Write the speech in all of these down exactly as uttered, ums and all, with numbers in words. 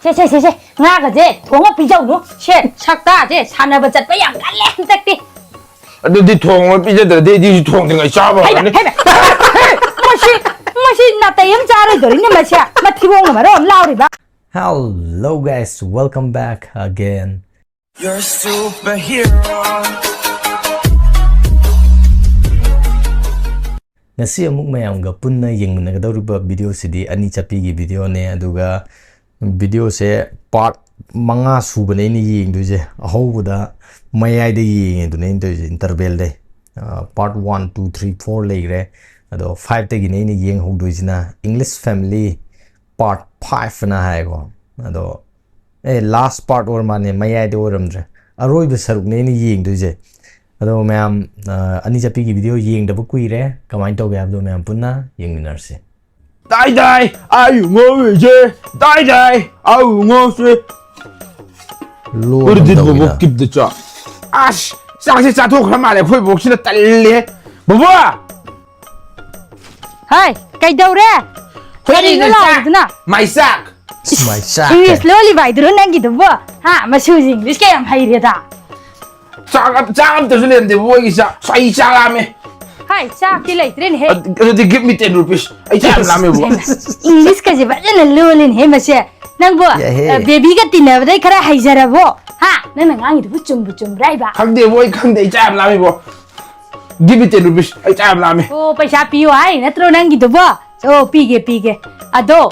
ꯁꯦ, ꯁꯦ, ꯁꯦ, ꯁꯦ, ꯉꯥꯒꯁꯦ ꯊꯣꯡꯉ ꯄꯤꯖꯧꯅꯨ꯫ ꯁꯦ, ꯁꯛꯇꯥꯁꯦ ꯁꯥꯟꯅꯕ ꯆꯠꯄ ꯌꯥꯝ ꯀꯜꯂꯦ ꯍꯟꯗꯛꯇꯤ꯫ ꯑꯗꯨꯗꯤ ꯊꯣꯡꯉ ꯄꯤꯖꯗ꯭ꯔꯗꯤ ꯑꯩꯗꯤ ꯊꯣꯡꯗ꯭ꯔꯤꯉꯩ ꯆꯥꯕ ꯍꯩꯃ, ꯍꯧꯔꯅꯤ꯫ ꯍꯩꯃ, ꯃꯁꯤ, ꯃꯁꯤ ꯅꯥꯇꯩ ꯑꯃ ꯆꯥꯔꯣꯏꯗꯧꯔꯤꯅꯦ ꯃꯁꯦ꯫ ꯃꯊꯤꯕꯣꯡꯅ ꯃꯔꯣꯟ ꯑꯃ ꯂꯥꯎꯔꯤꯕ꯫ Hello guys, welcome back again. You're a superhero. ꯉꯁꯤ ꯑꯃꯨꯛ ꯃꯌꯥꯝꯒ ꯄꯨꯟꯅ ꯌꯦꯡꯃꯤꯟꯅꯒꯗꯧꯔꯤꯕ ꯚꯤꯗꯤꯑꯣꯁꯤꯗꯤ ꯑꯅꯤ ꯆꯠꯄꯤꯒꯤ ꯚꯤꯗꯤꯑꯣꯅꯦ꯫ ꯑꯗꯨꯒ ꯚꯤꯗꯤꯑꯣꯁꯦ ꯄꯥꯔꯠ ꯃꯉꯥ ꯁꯨꯕꯅꯦ ꯑꯩꯅ ꯌꯦꯡꯗꯣꯏꯁꯦ꯫ ꯑꯍꯧꯕꯗ ꯃꯌꯥꯏꯗ ꯌꯦꯡꯉꯦ ꯑꯗꯨꯅꯦ ꯑꯩꯅ ꯇꯧꯔꯤꯁꯦ, ꯏꯟꯇꯔꯕꯦꯜꯗꯩ꯫ Part one, two, three, four ꯂꯩꯈ꯭ꯔꯦ꯫ ꯑꯗꯣ ꯐꯥꯏꯚꯇꯒꯤꯅꯦ ꯑꯩꯅ ꯌꯦꯡꯍꯧꯗꯣꯏꯁꯤꯅ, ꯏꯪꯂꯤꯁ ꯐꯦꯃꯤꯂꯤ ꯄꯥꯔꯠ ꯐꯥꯏꯚ ꯑꯅ ꯍꯥꯏꯀꯣ꯫ ꯑꯗꯣ ꯑꯦ, ꯂꯥꯁ ꯄꯥꯔꯠ ꯑꯣꯏꯔ ꯃꯥꯜꯂꯦ, ꯃꯌꯥꯏꯗ ꯑꯣꯏꯔꯝꯗ꯭ꯔꯦ꯫ ꯑꯔꯣꯏꯕ ꯁꯔꯨꯛꯅꯦ ꯑꯩꯅ ꯌꯦꯡꯗꯣꯏꯁꯦ꯫ ꯑꯗꯣ ꯃꯌꯥꯝ, ꯑ, ꯑꯅꯤ ꯆꯠꯄꯤꯒꯤ ꯚꯤꯗꯤꯑꯣ ꯌꯦꯡꯗꯕ ꯀꯨꯏꯔꯦ꯫ ꯀꯃꯥꯏꯅ ꯇꯧꯒꯦ ꯍꯥꯏꯕꯗꯣ ꯃꯌꯥꯝ ꯄꯨꯟꯅ ꯌꯦꯡꯃꯤꯟꯅꯔꯁꯦ꯫ ꯇꯥꯏ ꯇꯥꯏ ꯑꯌꯨ ꯉꯣꯃꯤꯁꯦ꯫ ꯇꯥꯏ ꯇꯥꯏ ꯑꯌꯨ ꯉꯣꯁꯦ꯫ ꯂꯣꯟ Where did ꯑꯃ Bobo ꯇꯧꯋꯤꯅ꯫ Keep the ꯆꯥꯛ? ꯑꯁ, ꯆꯥꯛꯁꯦ ꯆꯥꯊꯣꯛꯈ꯭ꯔ ꯃꯥꯜꯂꯦ ꯑꯩꯈꯣꯏ ꯕꯣꯛꯁꯤꯅ꯫ ꯇꯜꯂꯦ ꯕꯣꯕꯣ꯫ ꯍꯥꯏ, ꯀꯩꯗꯧꯔꯦ? ꯀꯔꯤꯅꯣ ꯂꯥꯎꯔꯤꯗꯨꯅ? ꯃꯥꯏ ꯆꯥꯛ꯫ ꯃꯥꯏ ꯆꯥꯛ꯫ ꯏꯪꯂꯤꯁ ꯂꯣꯜꯂꯤꯕ ꯍꯥꯏꯗꯨꯔꯣ ꯅꯪꯒꯤꯗꯨꯕꯣ? ꯍꯥ, ꯃꯁꯨꯁꯤ ꯏꯪꯂꯤꯁ ꯀꯌꯥꯝ ꯍꯩꯔꯦꯗ꯫ ꯆꯥꯛ ꯑꯝ- ꯆꯥꯛ ꯑꯝꯇꯁꯨ ꯂꯩꯔꯝꯗꯦ ꯃꯣꯏꯒꯤ ꯆꯥꯛ꯫ ꯑꯩ ꯆꯥꯛ ꯂꯥꯝꯃꯦ꯫ ꯍꯥꯏ, ꯆꯥꯛꯇꯤ ꯂꯩꯇ꯭ꯔꯦꯅꯦꯍꯦ꯫ ꯑꯗꯨ- ꯑꯗꯨꯗꯤ give me ten rupees꯫ ꯑꯩ ꯆꯥꯛ ꯌꯥꯝ ꯂꯥꯝꯃꯦꯕꯣ꯫ ꯏꯪꯂꯤꯁꯀꯁꯦ ꯐꯖꯅ ꯂꯣꯜꯂꯤꯅꯦꯍꯦ ꯃꯁꯦ꯫ ꯅꯪꯕꯨ ꯌꯥꯍꯦ꯫ ꯑ, ꯕꯦꯕꯤꯒ ꯇꯤꯟꯅꯕꯗꯩ ꯈꯔ ꯍꯩꯖꯔꯕꯣ? ꯍꯥ? ꯅꯪꯅ ꯉꯥꯡꯉꯤꯗꯨꯕꯨ ꯆꯨꯝꯕꯨ ꯆꯨꯝꯕ꯭ꯔꯥ ꯍꯥꯏꯕ? ꯈꯪꯗꯦꯕꯣ, ꯑꯩ ꯈꯪꯗꯦ꯫ ꯑꯩ ꯆꯥꯛ ꯌꯥꯝ ꯂꯥꯝꯃꯦꯕꯣ꯫ Give me ten rupees꯫ ꯑꯩ ꯆꯥꯛ ꯌꯥꯝ ꯂꯥꯝꯃꯦ꯫ ꯑꯣ, ꯄꯩꯁꯥ ꯄꯤꯌꯣ ꯍꯥꯏ ꯅꯠꯇ꯭ꯔꯣ ꯅꯪꯒꯤꯗꯨꯕꯣ? ꯑꯣ, ꯄꯤꯒꯦ, ꯄꯤꯒꯦ꯫ ꯑꯗꯣ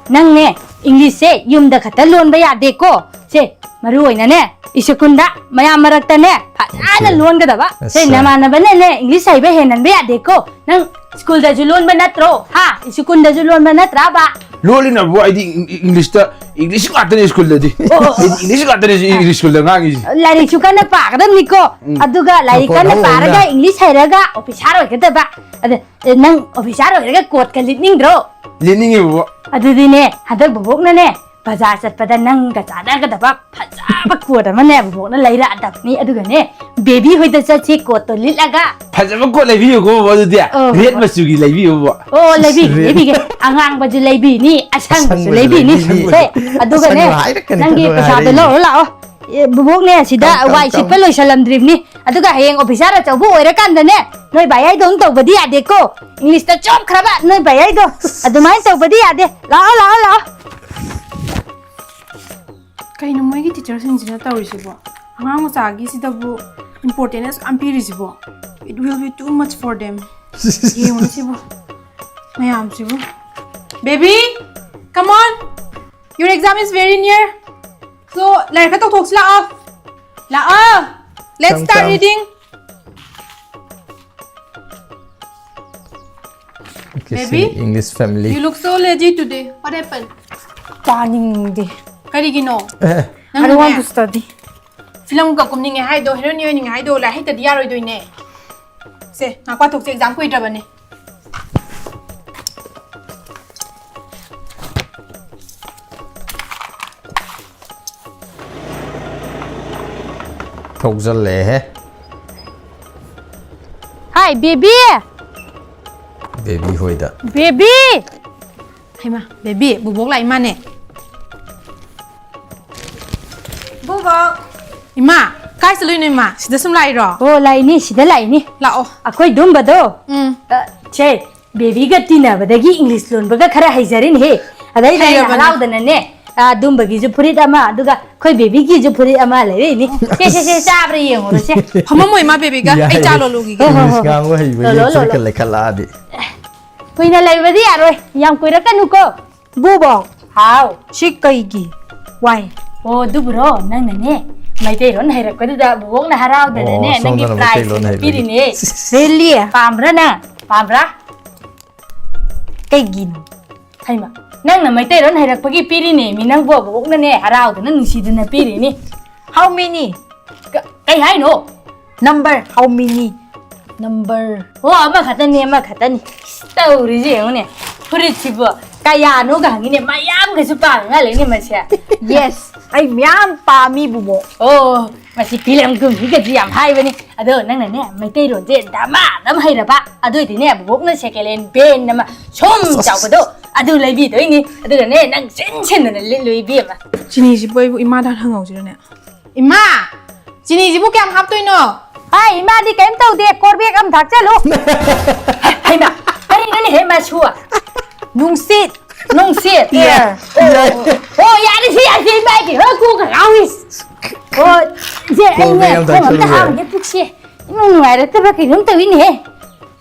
ꯅꯪꯅꯦ, ꯏꯪꯂꯤꯁꯁꯦ ꯌꯨꯝꯗ ꯈꯛꯇ ꯂꯣꯟꯕ ꯌꯥꯗꯦꯀꯣ꯫ ꯁꯦ, ꯃꯔꯨ ꯑꯣꯏꯅꯅꯦ, ꯁ꯭ꯀꯨꯜꯗ, ꯃꯌꯥꯝ ꯃꯔꯛꯇꯅꯦ, ꯐꯖꯅ Okay. ꯂꯣꯟꯒꯗꯕ꯫ ꯁꯦ, ꯑꯠꯆꯥ꯫ ꯅꯃꯥꯟꯅꯕꯅꯅꯦ, ꯏꯪꯂꯤꯁ ꯍꯩꯕ ꯍꯦꯟꯍꯟꯕ ꯌꯥꯗꯦꯀꯣ꯫ ꯅꯪ ꯁ꯭ꯀꯨꯜꯗꯁꯨ ꯂꯣꯟꯕ ꯅꯠꯇ꯭ꯔꯣ? ꯍꯥ? ꯁ꯭ꯀꯨꯜꯗꯁꯨ ꯂꯣꯟꯕ ꯅꯠꯇ꯭ꯔꯥꯕ? ꯂꯣꯜꯂꯤꯅꯕꯨ ꯑꯩꯗꯤ ꯏꯪ- ꯏꯪ- ꯏꯪꯂꯤꯁꯇ, ꯏꯪꯂꯤꯁ ꯉꯥꯛꯇꯅꯤ ꯁ꯭ꯀꯨꯜꯗꯗꯤ꯫ ꯑꯣ, ꯑꯣ, ꯑꯣ꯫ ꯑꯩꯗꯤ ꯏꯪꯂꯤꯁ ꯉꯥꯛꯇꯅꯤ ꯏꯪꯂꯤꯁ ꯁ꯭ꯀꯨꯜꯗ ꯉꯥꯡꯉꯤꯁꯦ꯫ ꯂꯥꯏꯔꯤꯛꯁꯨ ꯀꯟꯅ ꯄꯥꯒꯗꯕꯅꯤꯀꯣ꯫ ꯑꯗꯨꯒ ꯂꯥꯏꯔꯤꯛ ꯃꯈꯣꯟ ꯀꯟꯅ ꯍꯧꯅ꯫ ꯄꯥꯔꯒ ꯏꯪꯂꯤꯁ ꯍꯩꯔꯒ ꯑꯣꯐꯤꯁꯥꯔ ꯑꯣꯏꯒꯗꯕ꯫ ꯑꯗ, ꯑꯦ, ꯅꯪ ꯑꯣꯐꯤꯁꯥꯔ ꯑꯣꯏꯔꯒ ꯀꯣꯠꯀ ꯂꯤꯠꯅꯤꯡꯗ꯭ꯔꯣ? ꯂꯤꯠꯅꯤꯡꯉꯦꯕꯣ꯫ ꯑꯗꯨꯗꯤꯅꯦ, ꯍꯟꯗꯛ ꯕꯣꯕꯣꯛꯅꯅꯦ, ꯕꯖꯥꯔ ꯆꯠꯄꯗ ꯅꯪꯒ ꯆꯥꯟꯅꯒꯗꯕ ꯐꯖ ꯐꯖꯕ ꯀꯣꯠ ꯑꯃꯅꯦ ꯕꯣꯕꯣꯛꯅ ꯂꯩꯔꯛꯑꯗꯕꯅꯤ꯫ ꯑꯗꯨꯒꯅꯦ, ꯕꯦꯕꯤ ꯍꯣꯏꯗ ꯆꯠꯁꯤ ꯀꯣꯠꯇꯣ ꯂꯤꯠꯂꯒ꯫ ꯐꯖꯕ ꯀꯣꯠ ꯂꯩꯕꯤꯌꯨꯀꯣ ꯕꯣꯕꯣꯛ, ꯑꯗꯨꯗꯤ꯫ ꯑꯣ, ꯍꯣꯏ, ꯔꯦꯗ ꯍꯣꯏ꯫ ꯃꯆꯨꯒꯤ ꯂꯩꯕꯤꯌꯨ ꯕꯣꯕꯣꯛ꯫ ꯑꯣ, ꯂꯩꯕꯤꯒꯦ, ꯔꯦꯗ꯫ ꯂꯩꯕꯤꯒꯦ꯫ ꯑꯉꯥꯡꯕꯁꯨ ꯂꯩꯕꯤꯅꯤ, ꯑꯁꯪꯕꯁꯨ ꯑꯁꯪꯕꯁꯨ ꯂꯩꯕꯤꯅꯤ꯫ ꯂꯩꯕꯤꯅꯤ꯫ ꯁꯦ, ꯑꯗꯨꯒꯅꯦ, ꯑꯁꯪꯕ ꯍꯥꯏꯔꯛꯀꯅꯤ, ꯅꯪꯒꯤ ꯑꯗꯨꯒ ꯄꯩꯁꯥꯗꯣ ꯍꯥꯏꯔꯛꯏꯅꯦ꯫ ꯂꯧꯔꯨ ꯂꯥꯛꯑꯣ꯫ ꯑꯦ, ꯕꯣꯕꯣꯛꯅꯦ, ꯁꯤꯗ ꯀꯝ, ꯀꯝ, ꯋꯥꯏ ꯀꯝ꯫ ꯁꯤꯠꯄ ꯂꯣꯏꯁꯜꯂꯝꯗ꯭ꯔꯤꯕꯅꯤ꯫ ꯑꯗꯨꯒ ꯍꯌꯦꯡ ꯑꯣꯐꯤꯁꯥꯔ ꯑꯆꯧꯕ ꯑꯣꯏꯔꯀꯥꯟꯗꯅꯦ, ꯅꯣꯏ ꯚꯥꯏꯌꯥꯏꯗꯧꯅ ꯇꯧꯕꯗꯤ ꯌꯥꯗꯦꯀꯣ꯫ ꯏꯪꯂꯤꯁꯇ ꯆꯣꯞꯈ꯭ꯔꯕ ꯅꯣꯏ ꯚꯥꯏꯌꯥꯏꯗꯣ꯫ ꯑꯗꯨꯃꯥꯏꯅ ꯇꯧꯕꯗꯤ ꯌꯥꯗꯦ꯫ ꯂꯥꯛꯑꯣ, ꯂꯥꯛꯑꯣ, ꯂꯥꯛꯑꯣ꯫ ꯀꯩꯅꯣ ꯃꯣꯏꯒꯤ ꯇꯤꯆꯔꯁꯤꯡꯁꯤꯅ ꯇꯧꯔꯤꯁꯤꯕꯣ? ꯑꯉꯥꯡ ꯃꯆꯥꯒꯤꯁꯤꯗꯕꯨ importance ꯑꯁꯨꯛ ꯌꯥꯝ ꯄꯤꯔꯤꯁꯤꯕꯣ? It will be too much for them. ꯌꯦꯡꯉꯨꯅꯦ ꯁꯤꯕꯨ, ꯃꯌꯥꯝꯁꯤꯕꯨ꯫ Baby, come on. Your exam is very near. So, ꯂꯥꯏꯔꯤꯛ ꯈꯔ ꯇꯧꯊꯣꯛꯁꯤ ꯂꯥꯛꯑꯣ꯫ ꯂꯥꯛꯑꯣ꯫ Let's come, start come. Reading. Okay, baby, see, English family. You look so lazy today. What happened? ꯄꯥꯅꯤꯡꯗꯦ꯫ ꯀꯔꯤꯒꯤꯅꯣ? ꯑꯦ꯫ I don't want ꯅꯪꯅꯅꯦ, to study. ꯐꯤꯂꯝꯒ ꯀꯨꯝꯅꯤꯡꯉꯦ ꯍꯥꯏꯗꯣ, heroine ꯑꯣꯏꯅꯤꯡꯉꯦ ꯍꯥꯏꯗꯣ, ꯂꯥꯏꯔꯤꯛ ꯍꯩꯇꯗꯤ ꯌꯥꯔꯣꯏꯗꯣꯏꯅꯦ꯫ ꯁꯦ, ꯉꯥꯛ ꯄꯥꯊꯣꯛꯁꯦ, exam ꯀꯨꯏꯗ꯭ꯔꯕꯅꯦ꯫ ꯊꯧꯖꯜꯂꯛꯑꯦꯍꯦ꯫ Hi, baby! ꯕꯦꯕꯤ ꯍꯣꯏꯗ꯫ ꯕꯦꯕꯤ! ꯍꯩꯃꯥ, ꯕꯦꯕꯤ, ꯕꯨꯕꯣꯛ ꯂꯥꯛꯏ ꯃꯥꯅꯦ꯫ ꯕꯨꯕꯣꯛ! ꯏꯃꯥ, ꯀꯥꯏ ꯆꯠꯂꯨꯏꯅꯣ ꯏꯃꯥ? ꯁꯤꯗ ꯁꯨꯝ ꯂꯥꯛꯏꯔꯣ? ꯑꯣ, ꯂꯥꯛꯏꯅꯤ, ꯁꯤꯗ ꯂꯥꯛꯏꯅꯤ꯫ ꯂꯥꯛꯑꯣ꯫ ꯑꯩꯈꯣꯏ ꯗꯨꯝꯕꯗꯣ, ꯎꯝ꯫ ꯑ, ꯁꯦ, ꯕꯦꯕꯤꯒ ꯇꯤꯟꯅꯕꯗꯒꯤ ꯏꯪꯂꯤꯁ ꯂꯣꯟꯕꯒ ꯈꯔ ꯍꯩꯖꯔꯦꯅꯦꯍꯦ꯫ ꯑꯗꯩꯗ ꯑꯩꯅ ꯍꯩꯔꯕꯅꯦ꯫ ꯍꯔꯥꯎꯗꯅꯅꯦ, ꯑ, ꯗꯨꯝꯕꯒꯤꯁꯨ ꯐꯨꯔꯤꯠ ꯑꯃ, ꯑꯗꯨꯒ ꯑꯩꯈꯣꯏ ꯕꯦꯕꯤꯒꯤꯁꯨ ꯐꯨꯔꯤꯠ ꯑꯃ ꯂꯩꯔꯛꯏꯅꯤ꯫ ꯁꯦ, ꯁꯦ, ꯁꯦ, ꯆꯥꯕ꯭ꯔꯥ ꯌꯦꯡꯉꯨꯔꯣ, ꯁꯦ꯫ ꯐꯝꯃꯝꯃꯣ ꯏꯃꯥ ꯕꯦꯕꯤꯒ, ꯑꯩ ꯌꯥꯏꯌꯦ꯫ ꯆꯥ ꯂꯣꯜꯂꯨꯈꯤꯒꯦ꯫ ꯍꯣ, ꯍꯣ, ꯍꯣ, ꯍꯣ꯫ ꯏꯪꯂꯤꯁ ꯉꯥꯡꯕ ꯍꯩꯕꯒꯤ ꯂꯣꯜꯂꯣ, ꯐꯨꯔꯤꯠꯀ ꯂꯣꯜꯂꯣ꯫ ꯂꯩꯈꯠꯂꯛꯑꯗꯤ꯫ ꯀꯨꯏꯅ ꯂꯩꯕꯗꯤ ꯌꯥꯔꯣꯏ, ꯌꯥꯝ ꯀꯨꯏꯔꯛꯀꯅꯨꯀꯣ꯫ ꯕꯨꯕꯣꯛ꯫ ꯍꯥꯎ꯫ ꯁꯤ ꯀꯩꯒꯤ? Why? ꯑꯣ, ꯑꯗꯨꯕꯨꯔꯣ, ꯅꯪꯅꯅꯦ, ꯃꯩꯇꯩꯂꯣꯟ ꯍꯩꯔꯛꯄꯗꯨꯗ ꯕꯨꯕꯣꯛꯅ ꯍꯔꯥꯎꯗꯅꯅꯦ, ꯑꯣ, ꯅꯪꯒꯤ ꯁꯣꯝꯗꯅ prize ꯃꯩꯇꯩꯂꯣꯟ ꯑꯃ ꯍꯩꯕꯒꯤ꯫ ꯄꯤꯔꯤꯅꯦ꯫ Really? ꯄꯥꯝꯕ꯭ꯔꯥ ꯅꯪ? ꯄꯥꯝꯕ꯭ꯔꯥ? ꯀꯩꯒꯤꯅꯣ? ꯍꯩꯃꯥ, ꯅꯪꯅ ꯃꯩꯇꯩꯂꯣꯟ ꯍꯩꯔꯛꯄꯒꯤ ꯄꯤꯔꯤꯅꯦ ꯃꯤ, ꯅꯪꯕꯨ ꯕꯨꯕꯣꯛꯅꯅꯦ, ꯍꯔꯥꯎꯗꯅ ꯅꯨꯡꯁꯤꯗꯅ ꯄꯤꯔꯤꯅꯤ꯫ How many? ꯀ-, ꯀꯩ ꯍꯥꯏꯅꯣ? Number, how many? Number. ꯑꯣ, ꯑꯃꯈꯛꯇꯅꯤ, ꯑꯃꯈꯛꯇꯅꯤ꯫ ꯇꯧꯔꯤꯁꯦ ꯌꯦꯡꯉꯨꯅꯦ꯫ ꯐꯨꯔꯤꯠꯁꯤꯕꯨ ꯀꯌꯥꯅꯣꯒ ꯍꯪꯉꯤꯅꯦ, ꯃꯌꯥꯝꯒꯁꯨ ꯄꯥꯡꯉ ꯂꯩꯅꯦ ꯃꯁꯦ꯫ Yes, ꯑꯩ ꯃꯌꯥꯝ ꯄꯥꯝꯃꯤ ꯕꯨꯕꯣꯛ꯫ ꯑꯣ, ꯃꯁꯤ ꯐꯤꯂꯝ ꯀꯨꯝꯃꯤꯒꯁꯤ ꯌꯥꯝ ꯍꯥꯏꯕꯅꯤ꯫ ꯑꯗꯣ ꯅꯪꯅꯅꯦ, ꯃꯩꯇꯩꯔꯣꯟꯁꯦ ꯗꯃꯥ ꯑꯗꯨꯝ ꯍꯩꯔꯕ, ꯑꯗꯨꯏꯗꯤꯅꯦ ꯕꯨꯕꯣꯛꯅ second hand van ꯑꯃ ꯁꯨꯝ ꯆꯥꯎꯕꯗꯣ ꯑꯗꯨ ꯂꯩꯕꯤꯗꯣꯏꯅꯤ꯫ ꯑꯗꯨꯒꯅꯦ, ꯅꯪ ꯆꯦꯟ ꯆꯦꯟꯗꯅ ꯂꯤꯠꯂꯨ ꯏꯕꯦꯝꯃ꯫ ꯆꯤꯅꯤꯁꯤꯕꯨ ꯑꯩꯕꯨ ꯏꯃꯥꯗ ꯍꯥꯟꯅ ꯍꯪꯍꯧꯁꯤꯔꯅꯦ? ꯏꯃꯥ! ꯆꯤꯅꯤꯁꯤꯕꯨ ꯀꯌꯥꯝ ꯍꯥꯞꯇꯣꯏꯅꯣ? ꯍꯥꯏ, ꯏꯃꯥꯗꯤ ꯀꯩꯝ ꯇꯧꯗꯦ, ꯀꯣꯔꯕꯦꯛ ꯑꯃ ꯊꯥꯛꯆꯜꯂꯨ꯫ ꯍꯩꯃꯥ, ꯀꯔꯤꯅꯣꯅꯦꯍꯦ ꯃꯁꯨ? ꯅꯨꯡꯁꯤꯠ! ꯅꯨꯡꯁꯤꯠ꯫ Air. ꯑꯣ, ꯑꯣ, ꯑꯣ, ꯌꯥꯔꯦ, ꯁꯤ ꯌꯥꯔꯦ, ꯁꯤ ꯏꯃꯥꯒꯤ ꯍꯣꯏ ꯀꯣꯛꯀ ꯉꯥꯎꯏ꯫ ꯑꯣ, ꯁꯦ, ꯑꯩꯅꯦ, ꯀꯣꯔꯕꯦꯛ ꯑꯃ ꯈꯣꯡ ꯑꯝꯇ ꯊꯥꯛꯆꯜꯂꯨ ꯌꯥꯔꯦ꯫ ꯍꯥꯝꯒꯦ, ꯄꯨꯛꯁꯦ ꯏꯅꯨꯡ ꯅꯨꯡꯉꯥꯏꯔꯛꯇꯕ ꯀꯩꯅꯣꯝ ꯇꯧꯏꯅꯦꯍꯦ꯫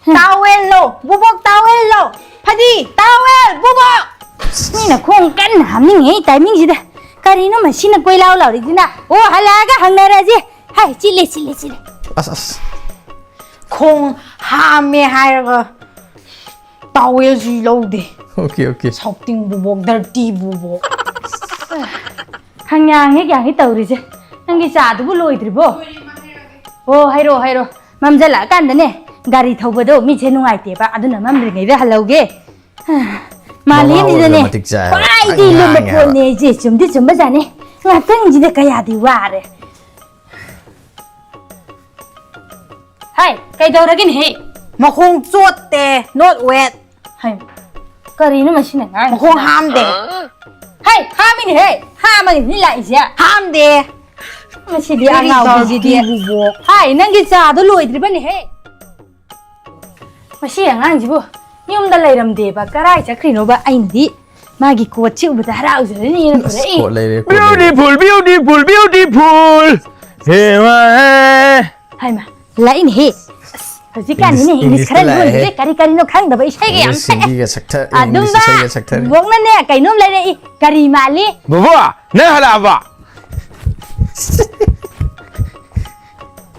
ꯇꯥꯋꯦꯜꯂꯣ! ꯕꯨꯕꯣꯛ ꯇꯥꯋꯦꯜꯂꯣ! ꯐꯗꯤ! ꯇꯥꯋꯦꯜ! ꯕꯨꯕꯣꯛ! ꯃꯤꯅ ꯈꯣꯡ ꯀꯟꯅ ꯍꯥꯝꯅꯤꯡꯉꯤ ꯇꯥꯏꯃꯤꯡꯁꯤꯗ꯫ ꯀꯔꯤꯅꯣ ꯃꯁꯤꯅ ꯀꯣꯏꯂꯥꯎ ꯂꯥꯎꯔꯤꯁꯤꯅ? ꯑꯣ, ꯍꯜꯂꯛꯑꯒ ꯍꯪꯅꯔꯁꯤ꯫ ꯍꯥꯏ, ꯆꯤꯜꯂꯦ, ꯆꯤꯜꯂꯦ, ꯆꯤꯜꯂꯦ꯫ ꯑꯁ ꯑꯁ ꯈꯣꯡ ꯍꯥꯝꯃꯦ ꯍꯥꯏꯔꯒ ꯇꯥꯋꯦꯜꯁꯨ ꯂꯧꯗꯦ꯫ Okay, okay. ꯁꯥꯎꯇꯤꯡ ꯕꯨꯕꯣꯛ, dirty ꯕꯨꯕꯣꯛ꯫ ꯈꯪꯌꯥꯡ ꯍꯦꯛ ꯌꯥꯡꯉꯤ ꯇꯧꯔꯤꯁꯦ꯫ ꯅꯪꯒꯤ ꯆꯥꯗꯨꯕꯨ ꯂꯣꯏꯗ꯭ꯔꯤꯕꯣ? ꯑꯣ, ꯍꯥꯏꯔꯣ, ꯍꯥꯏꯔꯣ꯫ ꯃꯝꯖꯜꯂꯛꯑꯀꯥꯟꯗꯅꯦ, ꯒꯥꯔꯤ ꯊꯧꯕꯗꯣ ꯃꯤꯠꯁꯦ ꯅꯨꯡꯉꯥꯏꯇꯦꯕ, ꯑꯗꯨꯅ ꯃꯝꯗ꯭ꯔꯤꯉꯩꯗ ꯍꯜꯍꯧꯒꯦ꯫ ꯃꯥꯂꯦꯝꯁꯤꯗꯅꯦ ꯃꯃꯥ ꯑꯣꯏꯕ ꯃꯇꯤꯛ ꯆꯥꯏ ꯍꯥꯏꯕ꯫ ꯈ꯭ꯋꯥꯏꯗꯒꯤ ꯂꯨꯝꯕ ꯑꯉꯥꯡꯅꯦ ꯍꯥꯏꯕ꯫ ꯄꯣꯠꯅꯦ ꯑꯩꯁꯦ꯫ ꯆꯨꯝꯗꯤ ꯆꯨꯝꯕꯖꯥꯠꯅꯤ꯫ ꯉꯥꯛꯇꯪꯁꯤꯗ ꯀꯌꯥꯗꯤ ꯋꯥꯔꯦ꯫ ꯍꯥꯏ, ꯀꯩꯗꯧꯔꯒꯦꯅꯦꯍꯦ? ꯃꯈꯣꯡ ꯆꯣꯠꯇꯦ, not wet꯫ ꯍꯥꯏ, ꯀꯔꯤꯅꯣ ꯃꯁꯤꯅ ꯉꯥꯡꯉꯤꯁꯤꯅ? ꯃꯈꯣꯡ ꯍꯥꯝꯗꯦ꯫ ꯍꯥꯏ, ꯍꯥꯝꯃꯤꯅꯦꯍꯦ, ꯍꯥꯝꯃꯒꯅꯤ ꯂꯥꯛꯏꯁꯦ꯫ ꯍꯥꯝꯗꯦ꯫ ꯃꯁꯤꯗꯤ ꯑꯉꯥꯎꯕꯤꯁꯤꯗꯤ꯫ Dirty ꯕꯨꯕꯣꯛ꯫ ꯍꯥꯏ, ꯅꯪꯒꯤ ꯆꯥꯗꯣ ꯂꯣꯏꯗ꯭ꯔꯤꯕꯅꯦꯍꯦ꯫ ꯃꯁꯤ ꯑꯉꯥꯡꯁꯤꯕꯨ ꯌꯨꯝꯗ ꯂꯩꯔꯝꯗꯦꯕ, ꯀꯔꯥꯏ ꯆꯠꯈ꯭ꯔꯤꯅꯣꯕ? ꯑꯩꯅꯗꯤ ꯃꯥꯒꯤ ꯀꯣꯠꯁꯤ ꯎꯕꯗ ꯍꯔꯥꯎꯖꯔꯅꯤꯅ ꯄꯨꯔꯛꯏ꯫ ꯀꯣꯠ ꯂꯩꯔꯦ, ꯀꯣꯠ ꯂꯩꯔꯦ꯫ Beautiful, beautiful, beautiful. ꯍꯦ ꯋꯥ ꯍꯦ꯫ ꯍꯥꯏꯃ, ꯂꯥꯛꯏꯅꯦꯍꯦ꯫ ꯑꯁ, ꯍꯧꯖꯤꯛꯀꯥꯟꯗꯤꯅꯦ English, English ꯈꯔ English ꯂꯥꯛꯑꯦꯍꯦ꯫ ꯂꯣꯟꯕꯁꯦ ꯀꯔꯤ ꯀꯔꯤꯅꯣ ꯈꯪꯗꯕ ꯏꯁꯩꯒ ꯌꯥꯝ English ꯁꯛꯑꯦ꯫ ꯍꯤꯟꯗꯤꯒ ꯁꯛꯊ-, English ꯑꯗꯨꯝꯕ ꯏꯁꯩꯒ ꯁꯛꯊꯔꯛꯑꯦ꯫ ꯕꯣꯛꯅꯅꯦ ꯀꯩꯅꯣꯝ ꯂꯩꯔꯛꯏ꯫ ꯀꯔꯤ ꯃꯥꯜꯂꯤ? ꯕꯣꯕꯣ, ꯅꯪ ꯍꯜꯂꯛꯑꯕ?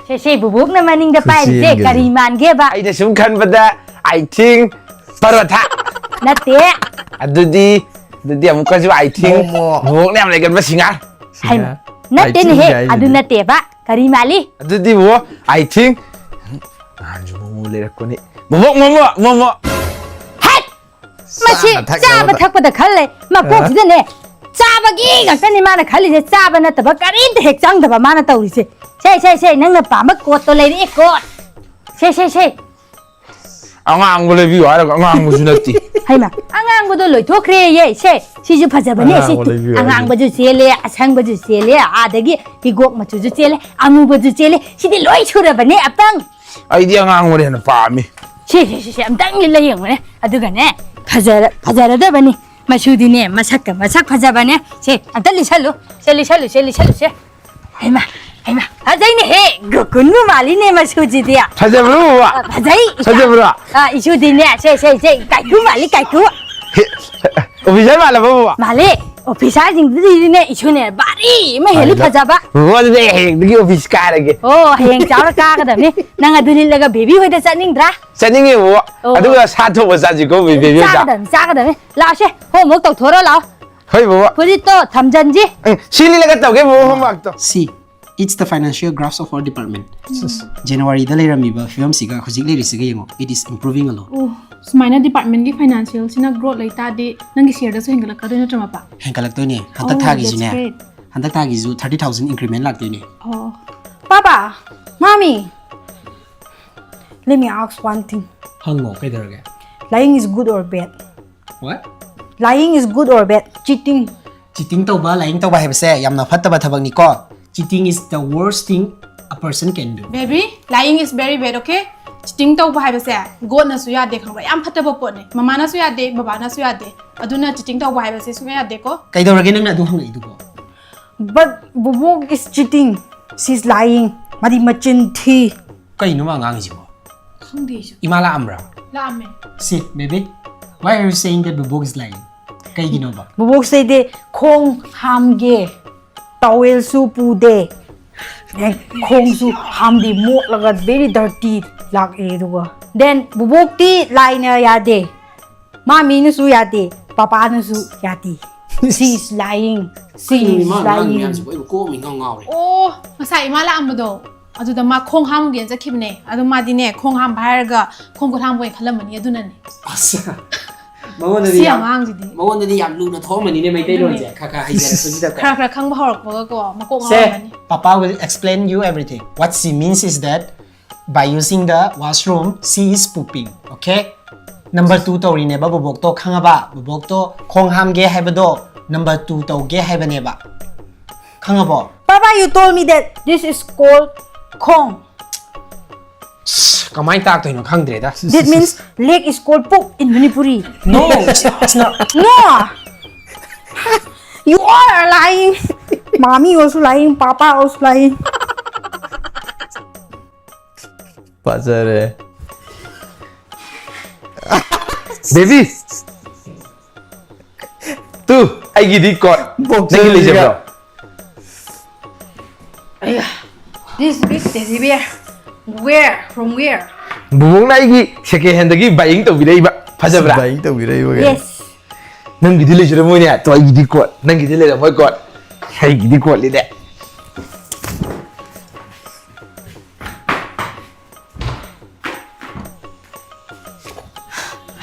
ꯁꯦ, ꯁꯦ, ꯕꯨꯕꯣꯛꯅ ꯃꯅꯤꯡꯗ ꯄꯥꯏꯔꯤꯁꯦ ꯈꯨꯠꯁꯦꯝꯒꯁꯦ꯫ ꯀꯔꯤ ꯃꯥꯟꯒꯦꯕ? ꯑꯩꯅ ꯁꯨꯝ ꯈꯟꯕꯗ, I think, ꯄꯔꯣꯊꯥ꯫ ꯅꯠꯇꯦ꯫ ꯑꯗꯨꯗꯤ, ꯑꯗꯨꯗꯤ ꯑꯃꯨꯛꯀꯁꯨ, I think, ꯃꯣꯃꯣ꯫ ꯕꯣꯕꯣꯛꯅ ꯌꯥꯝ ꯂꯩꯒꯟꯕ ꯁꯤꯡꯍꯥꯔ꯫ ꯍꯥꯏꯃ, ꯁꯤꯡꯍꯥꯔ꯫ ꯅꯠꯇꯦꯅꯦꯍꯦ, I think ꯍꯥꯏꯁꯤꯗꯤ꯫ ꯑꯗꯨ ꯅꯠꯇꯦꯕ꯫ ꯀꯔꯤ ꯃꯥꯜꯂꯤ? ꯑꯗꯨꯗꯤ ꯕꯣꯕꯣ, I think, ꯅꯍꯥꯟꯁꯨ ꯃꯣꯃꯣ ꯂꯩꯔꯛꯄꯅꯤ꯫ ꯕꯣꯕꯣꯛ, ꯃꯣꯃꯣ, ꯃꯣꯃꯣ꯫ ꯍꯦꯠ! ꯃꯁꯤ ꯆꯥꯅ ꯊꯛꯅꯕꯗ꯫ ꯆꯥꯕ ꯊꯛꯄꯗ ꯈꯜꯂꯦ꯫ ꯃꯀꯣꯛꯁꯤꯗꯅꯦ, ꯆꯥꯕꯒꯤ ꯉꯥꯛꯇꯅꯤ ꯃꯥꯅ ꯈꯜꯂꯤꯁꯦ, ꯆꯥꯕ ꯅꯠꯇꯕ ꯀꯔꯤꯝꯇ ꯍꯦꯛ ꯆꯪꯗꯕ ꯃꯥꯅ ꯇꯧꯔꯤꯁꯦ꯫ ꯁꯦ, ꯁꯦ, ꯁꯦ, ꯅꯪꯅ ꯄꯥꯝꯕ ꯀꯣꯠꯇꯣ ꯂꯩꯔꯛꯑꯦ, ꯀꯣꯠ꯫ ꯁꯦ, ꯁꯦ, ꯁꯦ꯫ ꯑꯉꯥꯡꯕ ꯂꯩꯕꯤꯌꯨ ꯍꯥꯏꯔꯒ ꯑꯉꯥꯡꯕꯁꯨ ꯅꯠꯇꯦ꯫ ꯍꯩꯃꯥ, ꯑꯉꯥꯡꯕꯗꯣ ꯂꯣꯏꯊꯣꯛꯈ꯭ꯔꯦꯌꯦ꯫ ꯁꯦ, ꯁꯤꯁꯨ ꯐꯖꯕꯅꯦ, ꯁꯤ꯫ ꯑꯉꯥꯡꯕ ꯂꯩꯕꯤꯌꯨ ꯍꯥꯏꯔꯒ꯫ ꯑꯉꯥꯡꯕꯁꯨ ꯆꯦꯜꯂꯦ, ꯑꯁꯪꯕꯁꯨ ꯆꯦꯜꯂꯦ, ꯑꯗꯒꯤ ꯍꯤꯒꯣꯛ ꯃꯆꯨꯁꯨ ꯆꯦꯜꯂꯦ, ꯑꯃꯨꯕꯁꯨ ꯆꯦꯜꯂꯦ꯫ ꯁꯤꯗꯤ ꯂꯣꯏ ꯁꯨꯔꯕꯅꯦ, ꯑꯄꯪ꯫ ꯑꯩꯗꯤ ꯑꯉꯥꯡꯕꯅ ꯍꯦꯟꯅ ꯄꯥꯝꯃꯤ꯫ ꯁꯦ, ꯁꯦ, ꯁꯦ, ꯁꯦ, ꯑꯝꯇꯪ ꯂꯤꯠꯂ ꯌꯦꯡꯉꯨꯅꯦ꯫ ꯑꯗꯨꯒꯅꯦ, ꯐꯖꯔ-, ꯐꯖꯔꯗꯕꯅꯤ꯫ ꯃꯆꯨꯗꯤꯅꯦ, ꯃꯁꯛꯀ ꯃꯁꯛ ꯐꯖꯕꯅꯦ꯫ ꯁꯦ, ꯑꯝꯇ ꯂꯤꯠꯁꯜꯂꯨ꯫ ꯁꯦ, ꯂꯤꯠꯁꯜꯂꯨ, ꯁꯦ, ꯂꯤꯠꯁꯜꯂꯨ, ꯁꯦ꯫ ꯍꯩꯃꯥ, ꯍꯩꯃꯥ, ꯐꯖꯩꯅꯦꯍꯦ꯫ ꯒꯣꯀꯨꯟꯕꯨ ꯃꯥꯜꯂꯤꯅꯦ ꯃꯆꯨꯁꯤꯗꯤ꯫ ꯐꯖꯕ꯭ꯔꯣ, ꯕꯕꯥ? ꯑ, ꯐꯖꯩ, ꯏꯆꯥ꯫ ꯐꯖꯕ꯭ꯔꯣ? ꯑ, ꯏꯆꯨꯗꯤꯅꯦ, ꯁꯦ, ꯁꯦ, ꯁꯦ, ꯀꯥꯏꯀꯨ ꯃꯥꯜꯂꯤ, ꯀꯥꯏꯀꯨ꯫ ꯍꯦ, ꯑꯣꯐꯤꯁꯔ ꯃꯥꯜꯂꯕꯣ, ꯕꯕꯥ? ꯃꯥꯜꯂꯦ꯫ ꯑꯣꯐꯤꯁꯥꯔꯁꯤꯡꯗꯨꯗꯤꯅꯦ, ꯏꯁꯨꯅꯦ, ꯚꯥꯔꯤ ꯑꯃ ꯍꯦꯜꯂꯤ ꯐꯖꯕ꯫ ꯕꯕꯥ, ꯑꯗꯨꯗꯤ ꯑꯩ ꯍꯌꯦꯡꯗꯒꯤ ꯑꯣꯐꯤꯁ ꯀꯥꯔꯒꯦ꯫ ꯑꯣ, ꯍꯌꯦꯡ ꯆꯥꯎꯔ ꯀꯥꯒꯗꯕꯅꯤ꯫ ꯅꯪ ꯑꯗꯨ ꯂꯤꯠꯂꯒ ꯕꯦꯕꯤ ꯍꯣꯏꯗ ꯆꯠꯅꯤꯡꯗ꯭ꯔꯥ? ꯆꯠꯅꯤꯡꯉꯦ, ꯕꯕꯥ꯫ ꯑꯣ꯫ ꯑꯗꯨꯒ ꯁꯥ ꯊꯣꯡꯕ ꯆꯥꯁꯤꯀꯣ, ꯕꯦꯕꯤ ꯍꯣꯏꯗ꯫ ꯆꯥꯒꯗꯕꯅꯤ, ꯆꯥꯒꯗꯕꯅꯤ꯫ ꯂꯥꯛꯑꯣꯁꯦ, homework ꯇꯧꯊꯣꯔꯣ ꯂꯥꯛꯑꯣ꯫ ꯍꯣꯏ, ꯕꯕꯥ꯫ ꯐꯨꯔꯤꯠꯇꯣ ꯊꯝꯖꯟꯁꯤ꯫ ꯎꯝ, ꯁꯤ ꯂꯤꯠꯂꯒ ꯇꯧꯒꯦ, ꯕꯕꯥ, homeworkꯇꯣ꯫ See, it's the financial graphs of our department. ꯖꯅꯋꯥꯔꯤꯗ ꯂꯩꯔꯝꯃꯤꯕ ꯐꯤꯕꯝꯁꯤꯒ ꯍꯧꯖꯤꯛ ꯂꯩꯔꯤꯁꯤꯒ ꯌꯦꯡꯉꯣ, it is improving a lot. ꯑꯣ, ꯁꯨꯃꯥꯏꯅ departmentꯀꯤ financialꯁꯤꯅ growth ꯂꯩꯇꯥꯔꯗꯤ ꯅꯪꯒꯤ shareꯗꯁꯨ ꯍꯦꯟꯒꯠꯂꯛꯀꯗꯣꯏ ꯅꯠꯇ꯭ꯔꯣ, ꯃꯄꯥ? ꯍꯦꯟꯒꯠꯂꯛꯇꯣꯏꯅꯦ꯫ ꯍꯟꯗꯛ Oh, that's ꯊꯥꯒꯤꯁꯤꯅꯦ, great. ꯍꯟꯗꯛ ꯊꯥꯒꯤꯁꯨ thirty thousand increment ꯂꯥꯛꯇꯣꯏꯅꯦ꯫ ꯑꯣ꯫ Papa, Mommy, let me ask one thing. ꯍꯪꯉꯣ, ꯀꯩꯗꯧꯔꯒꯦ? Lying is good or bad? What? Lying is good or bad? Cheating. Cheating ꯇꯧꯕ, lying ꯇꯧꯕ ꯍꯥꯏꯕꯁꯦ ꯌꯥꯝꯅ ꯐꯠꯇꯕ ꯊꯕꯛꯅꯤꯀꯣ꯫ Cheating is the worst thing a person can do. Baby, lying is very bad, okay? Cheating ꯇꯧꯕ ꯍꯥꯏꯕꯁꯦ Godꯅꯁꯨ ꯌꯥꯗꯦ, ꯈꯪꯕ꯭ꯔꯥ? ꯌꯥꯝ ꯐꯠꯇꯕ ꯄꯣꯠꯅꯦ꯫ ꯃꯃꯥꯅꯁꯨ ꯌꯥꯗꯦ, ꯕꯕꯥꯅꯁꯨ ꯌꯥꯗꯦ꯫ ꯑꯗꯨꯅ cheating ꯇꯧꯕ ꯍꯥꯏꯕꯁꯦ ꯁꯨꯡꯌꯥ ꯌꯥꯗꯦꯀꯣ꯫ ꯀꯩꯗꯧꯔꯒꯦ ꯅꯪꯅ ꯑꯗꯨ ꯍꯪꯉꯛꯏꯗꯨꯕꯣ? But Bubok is cheating. She's lying. ꯃꯥꯗꯤ ꯃꯆꯤꯟ ꯊꯤ꯫ ꯀꯩꯅꯣ ꯃꯥ ꯉꯥꯡꯉꯤꯁꯤꯕꯣ? ꯈꯪꯗꯦ ꯑꯩꯁꯨ꯫ ꯏꯃꯥ ꯂꯥꯛꯑꯝꯕ꯭ꯔꯥ? ꯂꯥꯛꯑꯝꯃꯦ꯫ See, baby, why are you saying that Bubok is lying? ꯀꯩꯒꯤꯅꯣꯕ? ꯕꯨꯕꯣꯛꯁꯤꯗꯤ ꯈꯣꯡ ꯍꯥꯝꯒꯦ, towelꯁꯨ ꯄꯨꯗꯦ, ꯑꯦ, ꯈꯣꯡꯁꯨ ꯍꯥꯝꯗꯦ, ꯃꯣꯠꯂꯒ very dirty ꯂꯥꯛꯑꯦ꯫ ꯑꯗꯨꯒ then ꯕꯨꯕꯣꯛꯇꯤ ꯂꯥꯏꯅ ꯌꯥꯗꯦ, ꯃꯥꯃꯤꯅꯁꯨ ꯌꯥꯗꯦ, ꯄꯄꯥꯅꯁꯨ ꯌꯥꯗꯦ꯫ She is lying. She ꯀꯩꯅꯣ is ꯏꯃꯥꯅ ꯉꯥꯡꯉꯤ lying꯫ ꯃꯌꯥꯝꯁꯤꯕꯨ? ꯑꯩꯕꯨ ꯀꯣꯛ ꯑꯃ ꯏꯉꯥꯎ ꯉꯥꯎꯔꯦ꯫ ꯑꯣ, ꯉꯁꯥꯏ ꯏꯃꯥ ꯂꯥꯛꯑꯝꯕꯗꯣ, ꯑꯗꯨꯗ ꯃꯥ ꯈꯣꯡ ꯍꯥꯝꯒꯦꯅ ꯆꯠꯈꯤꯕꯅꯦ꯫ ꯑꯗꯣ ꯃꯥꯗꯤꯅꯦ, ꯈꯣꯡ ꯍꯥꯝꯕ ꯍꯥꯏꯔꯒ ꯈꯣꯡ ꯈꯨꯠ ꯍꯥꯝꯕ ꯑꯣꯏꯅ ꯈꯜꯂꯝꯃꯅꯤ, ꯑꯗꯨꯅꯅꯦ꯫ ꯑꯁ꯫ ꯃꯉꯣꯟꯗꯗꯤ ꯁꯤ ꯌꯥꯝ ꯑꯉꯥꯡꯁꯤꯗꯤ ꯃꯉꯣꯟꯗꯗꯤ ꯌꯥꯝ ꯂꯨꯅ ꯊꯣꯛꯑꯝꯃꯅꯤꯅꯦ ꯃꯩꯇꯩꯂꯣꯟꯁꯦ ꯈꯔ ꯈꯔ ꯍꯩꯖꯔꯛꯄꯁꯤꯗꯀꯣ. ꯈꯔ ꯈꯔ ꯈꯪꯕ ꯍꯧꯔꯛꯄꯒꯀꯣ ꯃꯀꯣꯛ ꯁꯦ, ꯉꯥꯎꯔꯝꯃꯅꯤ. Papa will explain you everything. What she means is that by using the washroom, she is pooping. Okay? Number two ꯇꯧꯔꯤꯅꯦꯕ ꯕꯣꯕꯣꯛꯇꯣ, ꯈꯪꯉꯕ? ꯕꯣꯕꯣꯛꯇꯣ ꯈꯣꯡ ꯍꯥꯝꯒꯦ ꯍꯥꯏꯕꯗꯣ number two ꯇꯧꯒꯦ ꯍꯥꯏꯕꯅꯦꯕ. ꯈꯪꯉꯕꯣ? Papa, you told me that this is called khong. ꯀꯃꯥꯏꯅ ꯇꯥꯛꯇꯣꯏꯅꯣ ꯈꯪꯗ꯭ꯔꯦꯗ. That means leg is called poop in Manipuri. No, it's not. No! You all are lying. Mommy also lying. Papa also lying. ꯐꯖꯔꯦ. Baby, two, ꯑꯩꯒꯤꯗꯤ code. ꯅꯪꯒꯤ ꯂꯩꯖꯕ꯭ꯔꯣ? This big teddy bear. Where? From where? ꯕꯨꯕꯣꯛꯅ ꯑꯩꯒꯤ second handꯗꯒꯤ buying ꯇꯧꯕꯤꯔꯛꯏꯕ. ꯐꯖꯕ꯭ꯔꯥ? Buying ꯇꯧꯕꯤꯔꯛꯏꯕ ꯀꯩꯅꯣ? Yes. ꯅꯪꯒꯤꯗꯤ ꯂꯩꯖꯔꯝꯃꯣꯏꯅꯦ. ꯇꯣ, ꯑꯩꯒꯤꯗꯤ code. ꯅꯪꯒꯤꯗꯤ ꯂꯩꯔꯝꯃꯣꯏ code. ꯑꯩꯒꯤꯗꯤ ꯀꯣꯠꯂꯤꯅꯦ.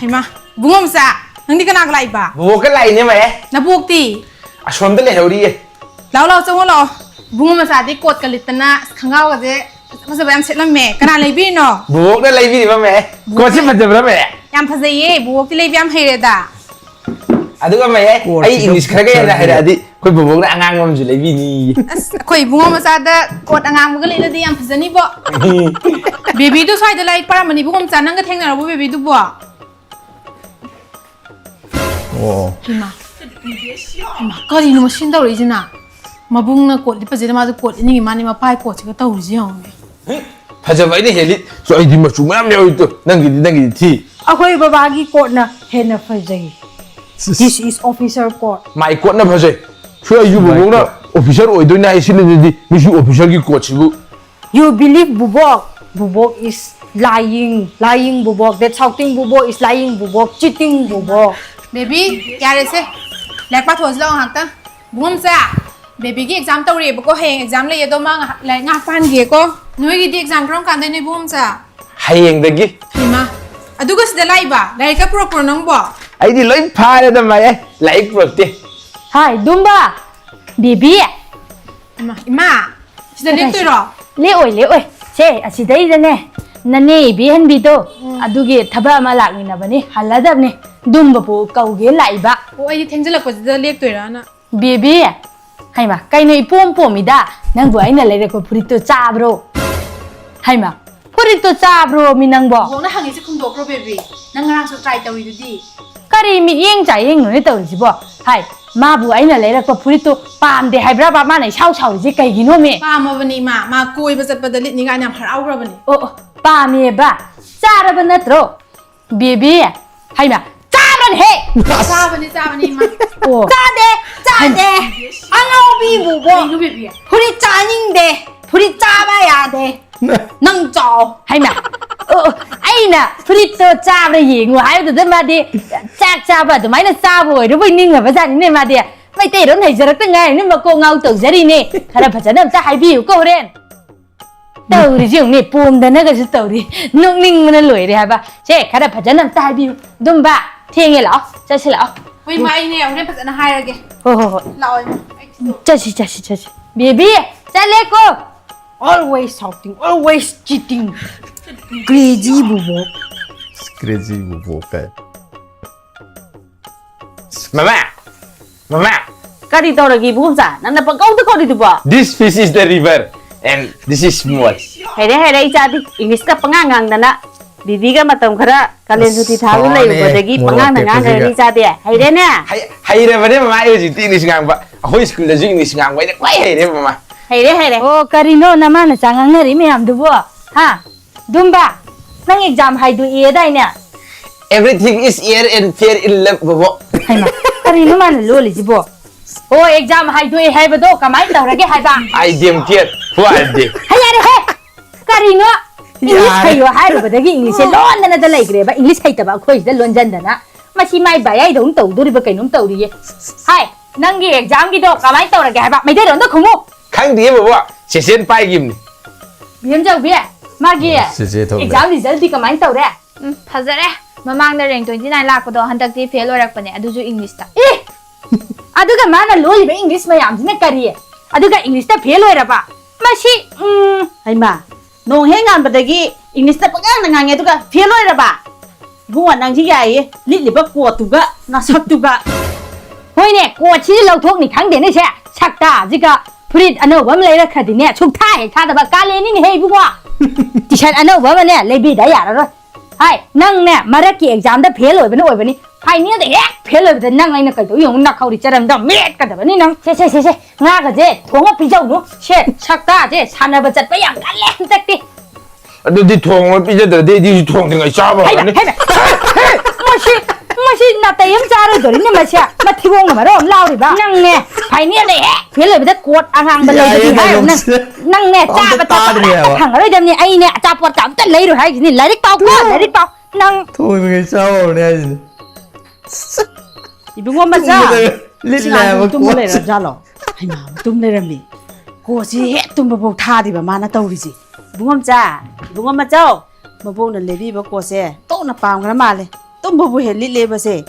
ꯍꯩꯃꯥ, ꯏꯕꯨꯡꯉꯣ ꯃꯆꯥ, ꯅꯪꯗꯤ ꯀꯅꯥꯒ ꯂꯥꯛꯏꯕ? ꯕꯣꯕꯣꯛꯀ ꯂꯥꯛꯏꯅꯦ ꯃꯥꯌꯦ. ꯅꯕꯣꯛꯇꯤ? ꯑꯁꯣꯝꯗ ꯂꯩꯍꯧꯔꯤꯌꯦ. ꯂꯥꯛꯑꯣ ꯂꯥꯛꯑꯣ, ꯆꯪꯉꯣ ꯂꯥꯛꯑꯣ. ꯏꯕꯨꯡꯉꯣ ꯃꯆꯥꯗꯤ ꯀꯣꯠꯀ ꯂꯤꯠꯇꯅ, ꯑꯁ, ꯈꯪꯒꯥꯎꯒꯁꯦ ꯐꯖ ꯐꯖꯕ ꯌꯥꯝ ꯁꯦꯠꯂꯝꯃꯦ. ꯀꯅꯥ ꯂꯩꯕꯤꯔꯤꯅꯣ? ꯕꯣꯕꯣꯛꯅ ꯂꯩꯕꯤꯔꯤꯕ ꯃꯥꯌꯦ. ꯀꯣꯠꯁꯤ ꯐꯖꯕ꯭ꯔꯥ ꯃꯥꯌꯦ? ꯌꯥꯝ ꯐꯖꯩꯌꯦ, ꯕꯣꯕꯣꯛꯇꯤ ꯂꯩꯕ ꯌꯥꯝ ꯍꯩꯔꯦꯗ. ꯑꯗꯨꯒ ꯃꯥꯌꯦ, ꯑꯩ English ꯈꯔꯒ ꯍꯦꯟꯅ ꯍꯩꯔꯛꯑꯗꯤ ꯑꯩꯈꯣꯏ ꯕꯣꯕꯣꯛꯅ ꯑꯉꯥꯡꯕ ꯑꯃꯁꯨ ꯂꯩꯕꯤꯅꯤ. ꯑꯁ, ꯑꯩꯈꯣꯏ ꯏꯕꯨꯡꯉꯣ ꯃꯆꯥꯗ ꯀꯣꯠ ꯑꯉꯥꯡꯕꯒ ꯂꯤꯠꯂꯗꯤ ꯌꯥꯝ ꯐꯖꯅꯤꯕꯣ. ꯕꯦꯕꯤꯗꯣ ꯁ꯭ꯋꯥꯏꯗ ꯂꯥꯏꯔꯤꯛ ꯄꯥꯔꯝꯃꯅꯤ, ꯏꯕꯨꯡꯉꯣ ꯃꯆꯥ, ꯅꯪꯒ ꯊꯦꯡꯅꯔꯕꯣ ꯕꯦꯕꯤꯗꯨꯕꯣ? ꯑꯣ. ꯏꯃꯥ, ꯏꯃꯥ, ꯀꯔꯤꯅꯣ ꯃꯁꯤꯅ ꯇꯧꯔꯛꯏꯁꯤꯅ? ꯃꯕꯨꯡꯅ ꯀꯣꯠ ꯂꯤꯠꯄꯁꯤꯗ ꯃꯥꯁꯨ ꯀꯣꯠ ꯂꯤꯠꯅꯤꯡꯉꯤ ꯃꯥꯅꯤ, ꯃꯄꯥꯒꯤ ꯀꯣꯠꯁꯤꯒ ꯇꯧꯔꯤꯁꯤ ꯌꯦꯡꯉꯨꯅꯦ. ꯐꯖꯕ ꯑꯩꯅ ꯍꯦꯜꯂꯤ. ꯁꯣ, ꯑꯩꯗꯤ ꯃꯆꯨ ꯃꯌꯥꯝ ꯌꯥꯎꯔꯤꯗꯣ. ꯅꯪꯒꯤꯗꯤ, ꯅꯪꯒꯤꯗꯤ ꯊꯤ. ꯑꯩꯈꯣꯏ ꯕꯕꯥꯒꯤ ꯀꯣꯠꯅ ꯍꯦꯟꯅ ꯐꯖꯩ. This is officer coat. My coatꯅ ꯐꯖꯩ. ꯁꯣ, ꯑꯩꯁꯨ ꯕꯣꯕꯣꯛꯅ officer ꯑꯣꯏꯗꯣꯏꯅꯦ ꯍꯥꯏ ꯁꯤꯜꯂꯤꯗꯨꯗꯤ. ꯃꯤꯁꯨ officerꯒꯤ coatꯁꯤꯕꯨ. You believe ꯕꯨꯕꯣꯛ? ꯕꯨꯕꯣꯛ is lying. Lying ꯕꯨꯕꯣꯛ. That shouting ꯕꯨꯕꯣꯛ is lying ꯕꯨꯕꯣꯛ. Cheating ꯕꯨꯕꯣꯛ. ꯕꯦꯕꯤ, ꯌꯥꯔꯦꯁꯦ. ꯂꯥꯏꯔꯤꯛ ꯄꯥꯊꯣꯛꯑꯁꯤ ꯂꯥꯛꯑꯣ ꯉꯥꯏꯍꯥꯛꯇꯪ. ꯏꯕꯨꯡꯉꯣ ꯃꯆꯥ, ꯕꯦꯕꯤꯒꯤ exam ꯇꯧꯔꯤꯑꯕꯀꯣ, ꯍꯌꯦꯡ exam ꯂꯩꯌꯦ, ꯑꯗꯣ ꯃꯥ ꯉꯥꯏꯍꯥꯛ, ꯂꯥꯏꯔꯤꯛ ꯉꯥꯏꯍꯥꯛ ꯄꯥꯍꯟꯒꯦꯀꯣ. ꯅꯣꯏꯒꯤꯗꯤ exam ꯀꯔꯝ ꯀꯥꯟꯗꯩꯅꯣ, ꯏꯕꯨꯡꯉꯣ ꯃꯆꯥ? ꯍꯌꯦꯡꯗꯒꯤ. ꯏꯃꯥ, ꯑꯗꯨꯒ ꯁꯤꯗ ꯂꯥꯛꯏꯕ? ꯂꯥꯏꯔꯤꯛꯀ ꯄꯨꯔꯛꯄ꯭ꯔꯣ ꯅꯪꯕꯣ? ꯑꯩꯗꯤ ꯂꯣꯏ ꯐꯥꯔꯦꯗ, ꯃꯌꯥꯏ꯫ ꯂꯥꯏꯔꯤꯛ ꯄꯨꯔꯛꯇꯦ꯫ ꯍꯥꯏ, ꯗꯨꯝꯕ! ꯕꯦꯕꯤ! ꯏꯃꯥ, ꯏꯃꯥ! ꯁꯤꯗ ꯂꯦꯛꯇꯣꯏꯔꯣ? ꯂꯦꯛꯑꯣꯏ, ꯂꯦꯛꯑꯣꯏ꯫ ꯁꯦ, ꯑꯁꯤꯗꯩꯗꯅꯦ, ꯅꯅꯦ ꯏꯕꯦꯍꯟꯕꯤꯗꯣ, ꯎꯝ꯫ ꯑꯗꯨꯒꯤ ꯊꯕꯛ ꯑꯃ ꯂꯥꯛꯃꯤꯟꯅꯕꯅꯤ, ꯍꯜꯂꯗꯕꯅꯤ꯫ ꯗꯨꯝꯕꯕꯨ ꯀꯧꯒꯦ ꯂꯥꯛꯏꯕ꯫ ꯑꯣ, ꯑꯩꯗꯤ ꯊꯦꯡꯖꯤꯜꯂꯛꯄꯁꯤꯗ ꯂꯦꯛꯇꯣꯏꯔꯥꯅ꯫ ꯕꯦꯕꯤ! ꯍꯩꯃꯥ, ꯀꯩꯅꯣ ꯏꯄꯣꯝ ꯄꯣꯝꯃꯤꯗ? ꯅꯪꯕꯨ ꯑꯩꯅ ꯂꯩꯔꯛꯄ ꯐꯨꯔꯤꯠꯇꯣ ꯆꯥꯕ꯭ꯔꯣ? ꯍꯩꯃꯥ, ꯐꯨꯔꯤꯠꯇꯣ ꯆꯥꯕ꯭ꯔꯣ ꯃꯤ ꯅꯪꯕꯣ? ꯕꯣꯛꯅ ꯍꯪꯉꯤꯁꯦ ꯈꯨꯝꯗꯣꯛꯈ꯭ꯔꯣ, ꯕꯦꯕꯤ꯫ ꯅꯪ ꯉꯔꯥꯡꯁꯨ try ꯇꯧꯔꯤꯗꯨꯗꯤ꯫ ꯀꯔꯤ ꯃꯤꯠꯌꯦꯡ ꯆꯥꯌꯦꯡꯅꯣꯅꯦ ꯇꯧꯔꯤꯁꯤꯕꯣ? ꯍꯥꯏ, ꯃꯥꯕꯨ ꯑꯩꯅ ꯂꯩꯔꯛꯄ ꯐꯨꯔꯤꯠꯇꯣ ꯄꯥꯝꯗꯦ ꯍꯥꯏꯕ꯭ꯔꯕ ꯃꯥꯅ ꯏꯁꯥꯎ ꯁꯥꯎꯔꯤꯁꯦ ꯀꯩꯒꯤꯅꯣꯃꯤ? ꯄꯥꯝꯃꯕꯅꯤ ꯏꯃꯥ, ꯃꯥ ꯀꯣꯏꯕ ꯆꯠꯄꯗ ꯂꯤꯠꯅꯤ ꯀꯥꯏꯅ ꯌꯥꯝ ꯍꯔꯥꯎꯈ꯭ꯔꯕꯅꯤ꯫ ꯑꯣ, ꯑꯣ, ꯄꯥꯝꯃꯦꯕ꯫ ꯆꯥꯔꯕ ꯅꯠꯇ꯭ꯔꯣ? ꯕꯦꯕꯤ, ꯍꯩꯃꯥ, ꯆꯥꯕ꯭ꯔꯅꯦꯍꯦ? ꯆꯥꯕꯅꯤ, ꯆꯥꯕꯅꯤ, ꯏꯃꯥ꯫ ꯑꯣ꯫ ꯆꯥꯗꯦ, ꯆꯥꯗꯦ꯫ ꯑꯉꯥꯎꯕꯤꯕꯨꯕꯣ꯫ ꯀꯩꯅꯣ, ꯕꯦꯕꯤ? ꯐꯨꯔꯤꯠ ꯆꯥꯅꯤꯡꯗꯦ꯫ ꯐꯨꯔꯤꯠ ꯆꯥꯕ ꯌꯥꯗꯦ꯫ ꯅꯪ ꯆꯥꯎ꯫ ꯍꯩꯃꯥ, ꯑꯣ, ꯑꯣ, ꯑꯩꯅ ꯐꯨꯔꯤꯠꯇꯣ ꯆꯥꯕ꯭ꯔꯥ ꯌꯦꯡꯉꯨ ꯍꯥꯏꯕꯗꯨꯗ ꯃꯥꯗꯤ ꯆꯥꯛ ꯆꯥꯕ ꯑꯗꯨꯃꯥꯏꯅ ꯆꯥꯕ ꯑꯣꯏꯔꯕꯣꯏ ꯅꯤꯡꯉꯕ ꯖꯥꯠꯅꯤꯅꯦ ꯃꯥꯗꯤ꯫ ꯃꯩꯇꯩꯔꯣꯟ ꯍꯩꯖꯔꯛꯇ ꯉꯥꯏꯔꯤꯅꯦ, ꯃꯀꯣꯛ ꯉꯥꯎ ꯇꯧꯖꯔꯤꯅꯦ꯫ ꯈꯔ ꯐꯖꯅ ꯑꯝꯇ ꯍꯥꯏꯕꯤꯌꯨꯀꯣ ꯍꯣꯔꯦꯟ꯫ ꯇꯧꯔꯤꯁꯤ ꯌꯦꯡꯉꯨꯅꯦ, ꯄꯣꯝꯗꯅꯒꯁꯨ ꯇꯧꯔꯤ꯫ ꯅꯣꯛꯅꯤꯡꯕꯅ ꯂꯣꯏꯔꯦ ꯍꯥꯏꯕ꯫ ꯁꯦ, ꯈꯔ ꯐꯖꯅ ꯑꯝꯇ ꯍꯥꯏꯕꯤꯌꯨ꯫ ꯗꯨꯝꯕ, ꯊꯦꯡꯉꯦ, ꯂꯥꯛꯑꯣ꯫ ꯆꯠꯁꯤ ꯂꯥꯛꯑꯣ꯫ ꯍꯣꯏ, ꯏꯃꯥ, ꯑꯩꯅꯦ ꯍꯣꯔꯦꯟ ꯐꯖꯅ ꯍꯥꯏꯔꯒꯦ꯫ ꯍꯣꯏ, ꯍꯣꯏ, ꯍꯣꯏ꯫ ꯂꯥꯛꯑꯣ, ꯏꯃꯥ꯫ ꯑꯩ ꯊꯤꯗꯣꯛ- ꯆꯠꯁꯤ, ꯆꯠꯁꯤ, ꯆꯠꯁꯤ꯫ ꯕꯦꯕꯤ, ꯆꯠꯂꯦꯀꯣ꯫ Always shouting, always cheating. Crazy ꯕꯨꯕꯣꯛ꯫ Crazy ꯕꯨꯕꯣꯛ ꯀꯥꯏ꯫ ꯃꯃꯥ! ꯃꯃꯥ! ꯀꯔꯤ ꯇꯧꯔꯒꯦ ꯏꯕꯨꯡꯉꯣꯝꯆꯥ? ꯅꯪꯅ ꯄꯪꯀꯧꯗ ꯀꯧꯔꯤꯗꯨꯕꯣ? This fish is the river and this is small. ꯍꯩꯔꯦ, ꯍꯩꯔꯦ, ꯏꯆꯥꯗꯤ꯫ ꯏꯪꯂꯤꯁꯀ ꯄꯉꯥꯡ ꯉꯥꯡꯗꯅ꯫ ꯕꯤꯕꯤꯒ ꯃꯇꯝ ꯈꯔ ꯀꯥꯂꯦꯟ ꯁꯨꯇꯤ ꯊꯥꯕ ꯑꯁ, ꯂꯩꯔꯨꯕꯗꯒꯤ ꯃꯣꯔꯣꯛ ꯄꯉꯥꯡꯗ ꯉꯥꯡꯈ꯭ꯔꯦꯅꯦ ꯇꯦꯛꯄꯁꯤꯒ꯫ ꯏꯆꯥꯗꯤ꯫ ꯍꯩꯔꯦꯅꯦ? ꯍꯩ-, ꯍꯩꯔꯕꯅꯦ ꯃꯃꯥ, ꯑꯩ ꯍꯧꯖꯤꯛꯇꯤ ꯏꯪꯂꯤꯁ ꯉꯥꯡꯕ꯫ ꯑꯩꯈꯣꯏ ꯁ꯭ꯀꯨꯜꯗꯁꯨ ꯏꯪꯂꯤꯁ ꯉꯥꯡꯕ ꯑꯩꯅ ꯈ꯭ꯋꯥꯏ ꯍꯩꯔꯦ ꯃꯃꯥ꯫ ꯍꯩꯔꯦ, ꯍꯩꯔꯦ꯫ ꯑꯣ, ꯀꯔꯤꯅꯣ ꯅꯃꯥ ꯅꯆꯥ ꯉꯥꯡꯅꯔꯤ ꯃꯌꯥꯝꯗꯨꯕꯣ? ꯍꯥ? ꯗꯨꯝꯕ, ꯅꯪ exam ꯍꯥꯏꯗꯣꯛꯑꯦꯗꯥꯏꯅꯦ? Everything is fair and fair in love, ꯕꯣꯕꯣꯛ꯫ ꯍꯩꯃꯥ, ꯀꯔꯤꯅꯣ ꯃꯥꯅ ꯂꯣꯜꯂꯤꯁꯤꯕꯣ? ꯑꯣ, exam ꯍꯥꯏꯗꯣꯛꯑꯦ ꯍꯥꯏꯕꯗꯣ ꯀꯃꯥꯏꯅ ꯇꯧꯔꯒꯦ ꯍꯥꯏꯕ? I don't care. Who are they? ꯍꯩ, ꯌꯥꯔꯦꯍꯦ! ꯀꯔꯤꯅꯣ? English ꯌꯥꯔꯦ꯫ ꯍꯩꯌꯣ ꯍꯥꯏꯔꯨꯕꯗꯒꯤ English ꯁꯦ ꯂꯣꯟꯗꯅꯗ ꯂꯩꯈ꯭ꯔꯦꯕ, English ꯍꯩꯇꯕ ꯑꯩꯈꯣꯏꯁꯤꯗ ꯂꯣꯟꯖꯟꯗꯅ꯫ ꯃꯁꯤ ꯃꯥꯏ ꯕꯌꯥꯏꯗꯧꯅ ꯇꯧꯗꯣꯔꯤꯕ ꯀꯩꯅꯣꯝ ꯇꯧꯔꯤꯌꯦ꯫ ꯍꯥꯏ, ꯅꯪꯒꯤ exam ꯒꯤꯗꯣ ꯀꯃꯥꯏꯅ ꯇꯧꯔꯒꯦ ꯍꯥꯏꯕ? ꯃꯩꯇꯩꯂꯣꯟꯗ ꯈꯨꯝꯃꯨ꯫ ꯈꯪꯗꯤꯌꯦ ꯕꯣꯕꯣꯛ, ꯆꯦꯆꯦꯅ ꯄꯥꯏꯈꯤꯕꯅꯤ꯫ ꯕꯦꯝꯆꯧꯕꯤ, ꯃꯥꯒꯤ ꯆꯦꯆꯦ ꯊꯣꯛꯂꯦ꯫ Exam result ꯇꯤ ꯀꯃꯥꯏꯅ ꯇꯧꯔꯦ? ꯎꯝ, ꯐꯖꯔꯦ꯫ ꯃꯃꯥꯡꯗ ꯔꯦꯡ ꯇ꯭ꯋꯦꯟꯇꯤ ꯅꯥꯏꯟ ꯂꯥꯛꯄꯗꯣ ꯍꯟꯗꯛꯇꯤ ꯐꯦꯜ ꯑꯣꯏꯔꯛꯄꯅꯦ, ꯑꯗꯨꯁꯨ ꯏꯪꯂꯤꯁꯇ꯫ ꯑꯦ! ꯑꯗꯨꯒ ꯃꯥꯅ ꯂꯣꯜꯂꯤꯕ ꯏꯪꯂꯤꯁ ꯃꯌꯥꯝꯁꯤꯅ ꯀꯔꯤ? ꯑꯗꯨꯒ ꯏꯪꯂꯤꯁꯇ ꯐꯦꯜ ꯑꯣꯏꯔꯕ? ꯃꯁꯤ, ꯎꯝ꯫ ꯍꯩꯃꯥ, ꯅꯣꯡ ꯍꯦꯛ ꯉꯥꯟꯕꯗꯒꯤ ꯏꯪꯂꯤꯁꯇ ꯄꯪꯉꯥꯡꯗ ꯉꯥꯡꯉꯦ, ꯑꯗꯨꯒ ꯐꯦꯜ ꯑꯣꯏꯔꯕ? ꯏꯕꯨꯡꯉꯣ, ꯅꯪꯁꯤ ꯌꯥꯏꯌꯦ, ꯂꯤꯠꯂꯤꯕ ꯀꯣꯠꯇꯨꯒ ꯅꯁꯛꯇꯨꯒ꯫ ꯍꯣꯏꯅꯦ, ꯀꯣꯠꯁꯤꯗꯤ ꯂꯧꯊꯣꯛꯅꯤ ꯈꯪꯗꯦꯅꯦ ꯁꯦ꯫ ꯁꯛꯇꯥꯁꯤꯒ ꯐꯨꯔꯤꯠ ꯑꯅꯧꯕ ꯑꯃ ꯂꯩꯔꯛꯈ꯭ꯔꯗꯤꯅꯦ, ꯁꯨꯛꯊꯥ ꯍꯦꯛ ꯊꯥꯗꯕ꯫ ꯀꯥꯂꯦꯟꯅꯤꯅꯦꯍꯦ ꯏꯕꯨꯡꯉꯣ꯫ ꯇꯤ ꯁꯥꯔꯠ ꯑꯅꯧꯕ ꯑꯃꯅꯦ ꯂꯩꯕꯤꯗ ꯌꯥꯔꯔꯣꯏ꯫ ꯍꯥꯏ, ꯅꯪꯅꯦ ꯃꯔꯛꯀꯤ ꯑꯦꯛꯖꯥꯝꯗ ꯐꯦꯜ ꯑꯣꯏꯕꯅ ꯑꯣꯏꯕꯅꯤ, ꯐꯥꯏꯅꯦꯜꯗ ꯍꯦꯛ ꯐꯦꯜ ꯑꯣꯏꯕꯗ ꯅꯪ ꯑꯩꯅ ꯀꯩꯗꯧ ꯌꯦꯡꯉꯨ, ꯅꯥꯈꯧꯔꯤ ꯆꯔꯝꯗ ꯃꯦꯠꯀꯗꯕꯅꯤ ꯅꯪ꯫ ꯁꯦ, ꯁꯦ, ꯁꯦ, ꯁꯦ, ꯉꯥꯒꯁꯦ ꯊꯣꯡꯉ ꯄꯤꯖꯧꯅꯨ꯫ ꯁꯦ, ꯁꯛꯇꯥꯁꯦ ꯁꯥꯟꯅꯕ ꯆꯠꯄ ꯌꯥꯝ ꯀꯜꯂꯦ ꯍꯟꯗꯛꯇꯤ꯫ ꯑꯗꯨꯗꯤ ꯊꯣꯡꯉ ꯄꯤꯖꯗ꯭ꯔꯗꯤ ꯑꯩꯗꯤ ꯊꯣꯡꯗ꯭ꯔꯤꯉꯩ ꯆꯥꯕ ꯍꯩꯃ, ꯍꯧꯔꯅꯤ꯫ ꯍꯩꯃ, ꯍꯩ, ꯃꯁꯤ, ꯃꯁꯤ ꯅꯥꯇꯩ ꯑꯃ ꯆꯥꯔꯣꯏꯗꯣꯔꯤꯅꯦ ꯃꯁꯤ꯫ ꯃꯊꯤꯕꯣꯡꯅ ꯃꯔꯣꯜ ꯑꯃ ꯂꯥꯎꯔꯤꯕ꯫ ꯅꯪꯅꯦ, ꯐꯥꯏꯅꯦꯜꯗ ꯍꯦꯛ ꯐꯦꯜ ꯑꯣꯏꯕꯗ ꯀꯣꯠ ꯑꯉꯥꯡꯕ ꯌꯥꯏꯌꯦ, ꯂꯩꯕꯗꯤ ꯍꯥꯏꯔꯣ ꯅꯪ꯫ ꯗꯥꯏꯂꯣꯛꯁꯦ꯫ ꯅꯪꯅꯦ, ꯑꯝꯇ ꯆꯥꯕ ꯊꯛꯄ ꯇꯥꯗ꯭ꯔꯤꯑꯕ꯫ ꯑꯝꯇ ꯐꯪꯉꯔꯣꯏꯗꯕꯅꯤ꯫ ꯑꯩꯅꯦ ꯑꯆꯥꯄꯣꯠꯀ ꯑꯝꯇ ꯂꯩꯔꯣꯏ ꯍꯥꯏꯁꯤꯅꯤ꯫ ꯂꯥꯏꯔꯤꯛ ꯄꯥꯎꯀꯣ, ꯂꯥꯏꯔꯤꯛ ꯄꯥꯎ꯫ ꯅꯪ ꯊꯣꯡꯗ꯭ꯔꯤꯉꯩ ꯆꯥꯕ ꯍꯧꯔꯅꯤ ꯍꯥꯏꯁꯤꯅꯤ꯫ ꯏꯕꯨꯡꯉꯣ ꯃꯆꯥ, ꯇꯨꯝꯕꯗ ꯂꯤꯠ ꯁꯤ ꯂꯥꯏꯕ ꯉꯥꯏꯗꯨ ꯇꯨꯝꯕ ꯀꯣꯠꯁꯦ꯫ ꯂꯩꯔꯕ ꯖꯥꯠꯂꯣ? ꯍꯩꯃꯥ, ꯇꯨꯝ ꯂꯩꯔꯝꯃꯤ꯫ ꯀꯣꯠꯁꯤ ꯍꯦꯛ ꯇꯨꯝꯕꯐꯥꯎ ꯊꯥꯗꯦꯕ ꯃꯥꯅ ꯇꯧꯔꯤꯁꯦ꯫ ꯏꯕꯨꯡꯉꯣ ꯃꯆꯥ, ꯏꯕꯨꯡꯉꯣ ꯃꯆꯥꯎ, ꯃꯕꯣꯛꯅ ꯂꯩꯕꯤꯕ ꯀꯣꯠꯁꯦ ꯇꯣꯛꯅ ꯄꯥꯝꯈ꯭ꯔ ꯃꯥꯜꯂꯦ꯫ ꯇꯨꯝꯕꯕꯨ ꯍꯦꯛ ꯂꯤꯠ ꯂꯦꯕꯁꯦ꯫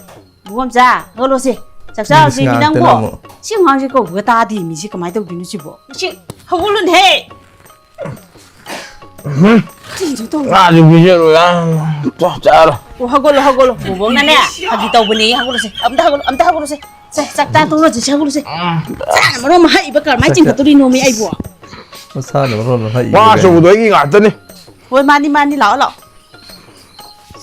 ꯏꯕꯨꯡꯉꯣ ꯃꯆꯥ, ꯍꯧꯒꯠꯂꯣꯁꯦ꯫ ꯆꯥꯛ ꯆꯥꯔꯨꯁꯤ ꯏꯪꯂꯤꯁ ꯃꯤ ꯉꯥꯛꯇꯅ ꯅꯪꯕꯣ꯫ ꯑꯃꯨꯛ꯫ ꯁꯤ ꯑꯉꯥꯡꯁꯦ ꯀꯧꯕꯒ ꯇꯥꯗꯦ ꯃꯤ, ꯁꯤ ꯀꯃꯥꯏꯅ ꯇꯧꯗꯣꯏꯅꯣ ꯁꯤꯕꯣ? ꯁꯤ ꯍꯧꯒꯠꯂꯨꯅꯦꯍꯦ꯫ ꯎꯝ꯫ ꯀꯔꯤꯅꯣ ꯇꯧꯔꯤꯁꯦ? ꯉꯥꯁꯨ ꯄꯤꯖꯔꯣꯏ, ꯆꯥꯔꯣ꯫ ꯑꯣ, ꯍꯧꯒꯠꯂꯣ, ꯍꯧꯒꯠꯂꯣ꯫ ꯕꯣꯕꯣꯛꯅꯅꯦ, ꯐꯥꯒꯤ ꯇꯧꯕꯅꯦ, ꯍꯧꯒꯠꯂꯣꯁꯦ꯫ ꯑꯝꯇ ꯍꯧꯒꯠꯂꯣ, ꯑꯝꯇ ꯍꯧꯒꯠꯂꯣꯁꯦ꯫ ꯁꯦ, ꯆꯥꯛ ꯆꯥ ꯇꯣꯛꯂꯁꯤ, ꯁꯦ, ꯍꯧꯒꯠꯂꯁꯦ꯫ ꯎꯝ꯫ ꯆꯥꯅ ꯃꯔꯣꯟ ꯑꯃ ꯍꯛꯏꯕ ꯀꯔꯝꯍꯥꯏꯅ ꯆꯥꯛ ꯆꯥ-, ꯆꯤꯡꯈꯠꯇꯣꯔꯤꯅꯣꯃꯤ ꯑꯩꯕꯣ? ꯃꯁꯥꯅ ꯃꯔꯣꯟ ꯑꯃ ꯍꯛꯏꯕ ꯋꯥ ꯀꯩꯅꯣ? ꯑꯆꯧꯕꯗꯣ ꯑꯩꯒꯤ ꯉꯥꯛꯇꯅꯤ꯫ ꯍꯣꯏ, ꯃꯥꯅꯤ, ꯃꯥꯅꯤ, ꯂꯥꯛꯑꯣ, ꯂꯥꯛꯑꯣ꯫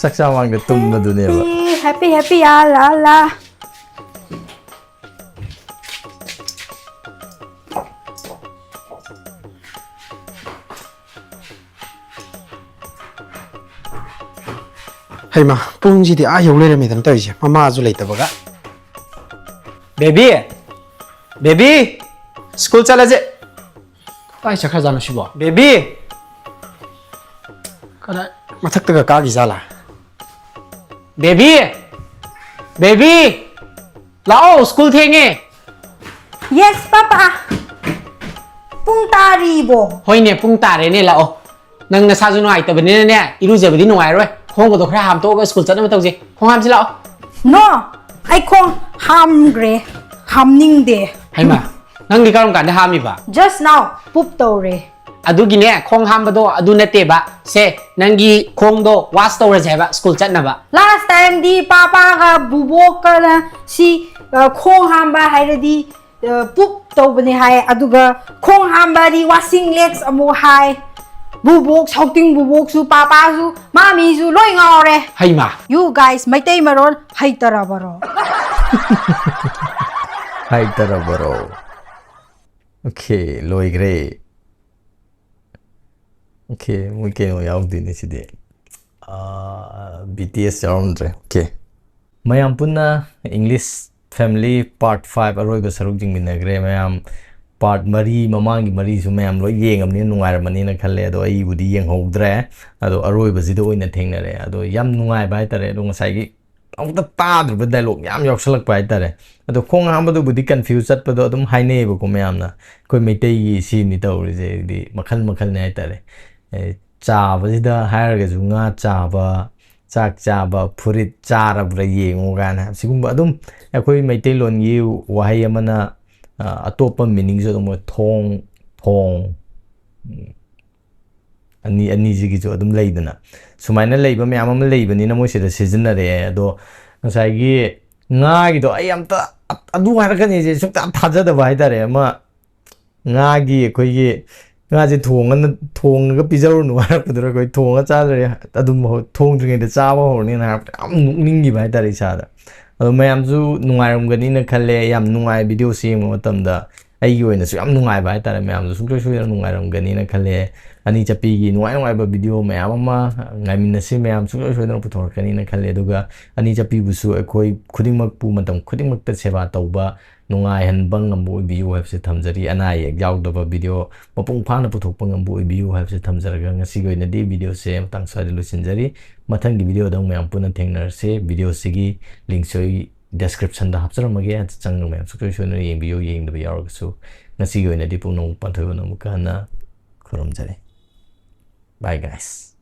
ꯆꯥꯛ ꯆꯥ ꯃꯃꯥꯡꯗ ꯇꯨꯝꯕꯗꯨꯅꯦꯕ꯫ Happy, happy, ꯌꯥ ꯂꯥ ꯂꯥ꯫ ꯍꯩꯃꯥ, ꯄꯨꯡꯁꯤꯗꯤ ꯑꯥ ꯌꯧ ꯂꯩꯔꯝꯃꯦꯗꯅ ꯇꯧꯔꯤꯁꯦ, ꯃꯃꯥꯁꯨ ꯂꯩꯇꯕꯒ꯫ ꯕꯦꯕꯤ! ꯕꯦꯕꯤ! ꯁ꯭ꯀꯨꯜ ꯆꯠꯂꯁꯦ! ꯀꯥꯏ ꯆꯠꯈ꯭ꯔꯖꯥꯠꯅꯣ ꯁꯤꯕꯣ? ꯕꯦꯕꯤ! ꯀꯗꯥꯏ? ꯃꯊꯛꯇꯒ ꯀꯥꯈꯤ ꯖꯥꯠꯂꯥ? ꯕꯦꯕꯤ! ꯕꯦꯕꯤ! ꯂꯥꯛꯑꯣ, ꯁ꯭ꯀꯨꯜ ꯊꯦꯡꯉꯦ! Yes, papa! ꯄꯨꯡ ꯇꯥꯔꯤꯕꯣ? ꯍꯣꯏꯅꯦ, ꯄꯨꯡ ꯇꯥꯔꯦꯅꯦ, ꯂꯥꯛꯑꯣ꯫ ꯅꯪ ꯅꯁꯥꯁꯨ ꯅꯨꯡꯉꯥꯏꯇꯕꯅꯤꯅꯅꯦ, ꯏꯔꯨꯖꯕꯗꯤ ꯅꯨꯡꯉꯥꯏꯔꯣꯏ꯫ ꯈꯣꯡꯒꯗꯣ ꯈꯔ ꯍꯥꯝꯇꯣꯛꯑꯒ ꯁ꯭ꯀꯨꯜ ꯆꯠꯅꯕ ꯇꯧꯁꯦ꯫ ꯈꯣꯡ ꯍꯥꯝꯁꯤ ꯂꯥꯛꯑꯣ꯫ No, ꯑꯩ ꯈꯣꯡ ꯍꯥꯝꯈ꯭ꯔꯦ꯫ ꯍꯥꯝꯅꯤꯡꯗꯦ꯫ ꯍꯩꯃꯥ, ꯅꯪꯗꯤ ꯀꯔꯝ ꯀꯥꯟꯗ ꯍꯥꯝꯃꯤꯕ? Just now, poop ꯇꯧꯔꯦ꯫ ꯑꯗꯨꯒꯤꯅꯦ, ꯈꯣꯡ ꯍꯥꯝꯕꯗꯣ ꯑꯗꯨ ꯅꯠꯇꯦꯕ꯫ ꯁꯦ, ꯅꯪꯒꯤ ꯈꯣꯡꯗꯣ wash ꯇꯧꯔꯁꯦ ꯍꯥꯏꯕ, ꯁ꯭ꯀꯨꯜ ꯆꯠꯅꯕ꯫ Last time ꯗꯤ ꯄꯥꯄꯥꯒ ꯕꯨꯕꯣꯛꯀꯅ ꯁꯤ, ꯑ, ꯈꯣꯡ ꯍꯥꯝꯕ ꯍꯥꯏꯔꯗꯤ, ꯑ, poop ꯇꯧꯕꯅꯦ ꯍꯥꯏ꯫ ꯑꯗꯨꯒ ꯈꯣꯡ ꯍꯥꯝꯕꯗꯤ washing legs ꯑꯃꯨꯛ ꯍꯥꯏ꯫ ꯕꯨꯕꯣꯛ, ꯁꯥꯎꯇꯤꯡ ꯕꯨꯕꯣꯛꯁꯨ, ꯄꯥꯄꯥꯁꯨ, ꯃꯥꯃꯤꯁꯨ ꯂꯣꯏ ꯉꯥꯎꯔꯦ꯫ ꯍꯩꯃꯥ꯫ You guys, ꯃꯩꯇꯩ ꯃꯔꯣꯟ ꯍꯩꯇꯔꯕꯔꯣ? ꯍꯩꯇꯔꯕꯔꯣ? Okay, ꯂꯣꯏꯈ꯭ꯔꯦ꯫ Okay, ꯃꯣꯏ ꯀꯩꯅꯣ ꯌꯥꯎꯗꯣꯏꯅꯦ ꯁꯤꯗꯤ꯫ ꯑꯥ, B T S ꯌꯥꯎꯔꯝꯗ꯭ꯔꯦ꯫ Okay. ꯃꯌꯥꯝ ꯄꯨꯟꯅ English Family Part five ꯑꯔꯣꯏꯕ ꯁꯔꯨꯛ ꯌꯦꯡꯃꯤꯟꯅꯈ꯭ꯔꯦ ꯃꯌꯥꯝ꯫ Part ꯃꯔꯤ, ꯃꯃꯥꯡꯒꯤ ꯃꯔꯤꯁꯨ ꯃꯌꯥꯝ ꯂꯣꯏ ꯌꯦꯡꯉꯕꯅꯤꯅ ꯅꯨꯡꯉꯥꯏꯔꯝꯃꯅꯤꯅ ꯈꯜꯂꯦ꯫ ꯑꯗꯣ ꯑꯩꯕꯨꯗꯤ ꯌꯦꯡꯍꯧꯗ꯭ꯔꯦ꯫ ꯑꯗꯣ ꯑꯔꯣꯏꯕꯁꯤꯗ ꯑꯣꯏꯅ ꯊꯦꯡꯅꯔꯦ꯫ ꯑꯗꯣ ꯌꯥꯝ ꯅꯨꯡꯉꯥꯏꯕ ꯍꯥꯏꯇꯥꯔꯦ꯫ ꯑꯗꯣ ꯉꯁꯥꯏꯒꯤ ꯑꯃꯨꯛꯇ ꯇꯥꯗ꯭ꯔꯤꯕ dialogue ꯃꯌꯥꯝ ꯌꯥꯎꯁꯜꯂꯛꯄ ꯍꯥꯏꯇꯥꯔꯦ꯫ ꯑꯗꯣ ꯈꯣꯡ ꯍꯥꯝꯕꯗꯨꯕꯨꯗꯤ confuse ꯆꯠꯄꯗꯣ ꯑꯗꯨꯝ ꯍꯥꯏꯅꯩꯌꯦꯕꯀꯣ ꯃꯌꯥꯝꯅ, "ꯑꯩꯈꯣꯏ ꯃꯩꯇꯩꯒꯤ ꯁꯤꯅꯤ ꯇꯧꯔꯤꯁꯦ", ꯍꯥꯏꯗꯤ ꯃꯈꯜ ꯃꯈꯜꯅꯤ ꯍꯥꯏꯇꯥꯔꯦ꯫ ꯑꯦ, ꯆꯥꯕꯁꯤꯗ ꯍꯥꯏꯔꯒꯁꯨ ꯉꯥ ꯆꯥꯕ, ꯆꯥꯛ ꯆꯥꯕ, ꯐꯨꯔꯤꯠ ꯆꯥꯔꯕ꯭ꯔꯥ ꯌꯦꯡꯉꯨ ꯀꯥꯏꯅ ꯁꯤꯒꯨꯝꯕ ꯑꯗꯨꯝ ꯑꯩꯈꯣꯏ ꯃꯩꯇꯩꯂꯣꯟꯒꯤ ꯋꯥꯍꯩ ꯑꯃꯅ, ꯑ, ꯑꯇꯣꯞꯄ meaningꯁꯨ ꯑꯗꯨꯝ ꯑꯣꯏ꯫ ꯊꯣꯡ, ꯊꯣꯡ, ꯎꯝ, ꯑꯅꯤ, ꯑꯅꯤꯁꯤꯒꯤꯁꯨ ꯑꯗꯨꯝ ꯂꯩꯗꯅ, ꯁꯨꯃꯥꯏꯅ ꯂꯩꯕ ꯃꯌꯥꯝ ꯑꯃ ꯂꯩꯕꯅꯤꯅ ꯃꯣꯏ ꯁꯤꯗ ꯁꯤꯖꯤꯟꯅꯔꯛꯑꯦ꯫ ꯑꯗꯣ ꯉꯁꯥꯏꯒꯤ ꯉꯥꯒꯤꯗꯣ ꯑꯩ ꯑꯝꯇ ꯑꯗꯨ ꯍꯥꯏꯔꯛꯀꯅꯤꯁꯦ ꯁꯨꯡꯊꯥ ꯊꯥꯖꯗꯕ ꯍꯥꯏꯇꯥꯔꯦ꯫ ꯑꯃ ꯉꯥꯒꯤ ꯑꯩꯈꯣꯏꯒꯤ ꯉꯥꯁꯦ ꯊꯣꯡꯉ-, ꯊꯣꯡꯉꯒ ꯄꯤꯖꯔꯨꯅꯨ ꯍꯥꯏꯔꯛꯄꯗꯨꯗ ꯑꯩꯈꯣꯏ ꯊꯣꯡꯉ ꯆꯥꯗ꯭ꯔꯦ, ꯑꯗꯨꯝ ꯍꯧ-, ꯊꯣꯡꯗ꯭ꯔꯤꯉꯩꯗ ꯆꯥꯕ ꯍꯧꯔꯅꯤꯅ ꯍꯥꯏꯔꯛꯄꯗ ꯌꯥꯝ ꯅꯣꯛꯅꯤꯡꯈꯤꯕ ꯍꯥꯏꯇꯥꯔꯦ ꯏꯁꯥꯗ꯫ ꯑꯗꯣ ꯃꯌꯥꯝꯁꯨ ꯅꯨꯡꯉꯥꯏꯔꯝꯒꯅꯤꯅ ꯈꯜꯂꯦ꯫ ꯌꯥꯝ ꯅꯨꯡꯉꯥꯏ video ꯁꯤ ꯌꯦꯡꯕ ꯃꯇꯝꯗ꯫ ꯑꯩꯒꯤ ꯑꯣꯏꯅꯁꯨ ꯌꯥꯝ ꯅꯨꯡꯉꯥꯏꯕ ꯍꯥꯏꯇꯥꯔꯦ꯫ ꯃꯌꯥꯝꯁꯨ ꯁꯨꯡꯁꯣꯏ ꯁꯣꯏꯗꯅ ꯅꯨꯡꯉꯥꯏꯔꯝꯒꯅꯤꯅ ꯈꯜꯂꯦ꯫ ꯑꯅꯤ ꯆꯠꯄꯤꯒꯤ ꯅꯨꯡꯉꯥꯏ ꯅꯨꯡꯉꯥꯏꯕ video ꯃꯌꯥꯝ ꯑꯃ ꯉꯥꯏꯃꯤꯟꯅꯁꯤ ꯃꯌꯥꯝ, ꯁꯨꯡꯁꯣꯏ ꯁꯣꯏꯗꯅ ꯄꯨꯊꯣꯔꯛꯀꯅꯤꯅ ꯈꯜꯂꯦ꯫ ꯑꯗꯨꯒ ꯑꯅꯤ ꯆꯠꯄꯤꯕꯨꯁꯨ ꯑꯩꯈꯣꯏ ꯈꯨꯗꯤꯡꯃꯛꯄꯨ ꯃꯇꯝ ꯈꯨꯗꯤꯡꯃꯛꯇ ꯁꯦꯕꯥ ꯇꯧꯕ, ꯅꯨꯡꯉꯥꯏꯍꯟꯕ ꯉꯝꯕ ꯑꯣꯏꯕꯤꯌꯨ ꯍꯥꯏꯕꯁꯦ ꯊꯝꯖꯔꯤ꯫ ꯑꯅꯥ ꯑꯌꯦꯛ ꯌꯥꯎꯗꯕ video, ꯃꯄꯨꯡ ꯐꯥꯅ ꯄꯨꯊꯣꯛꯄ ꯉꯝꯕ ꯑꯣꯏꯕꯤꯌꯨ ꯍꯥꯏꯕꯁꯦ ꯊꯝꯖꯔꯒ ꯉꯁꯤꯒꯤ ꯑꯣꯏꯅꯗꯤ video ꯁꯦ ꯃꯇꯥꯡ ꯁ꯭ꯋꯥꯏꯗ ꯂꯣꯏꯁꯤꯟꯖꯔꯤ꯫ ꯃꯊꯪꯒꯤ video ꯗ ꯑꯃꯨꯛ ꯃꯌꯥꯝ ꯄꯨꯟꯅ ꯊꯦꯡꯅꯔꯁꯦ꯫ Video ꯁꯤꯒꯤ link ꯁꯨ ꯑꯩ description ꯗ ꯍꯥꯞꯆꯔꯝꯃꯒꯦ, ꯆꯪꯉꯒ ꯃꯌꯥꯝ ꯁꯨꯡꯁꯣꯏ ꯁꯣꯏꯗꯅ ꯌꯦꯡꯕꯤꯌꯨ, ꯌꯦꯡꯗꯕ ꯌꯥꯎꯔꯒꯁꯨ꯫ ꯉꯁꯤꯒꯤ ꯑꯣꯏꯅꯗꯤ ꯄꯨꯝꯅꯃꯛ ꯄꯥꯟꯊꯣꯏꯕꯅ ꯑꯃꯨꯛꯀ ꯍꯟꯅ ꯈꯨꯔꯨꯝꯖꯔꯤ꯫ Bye guys꯫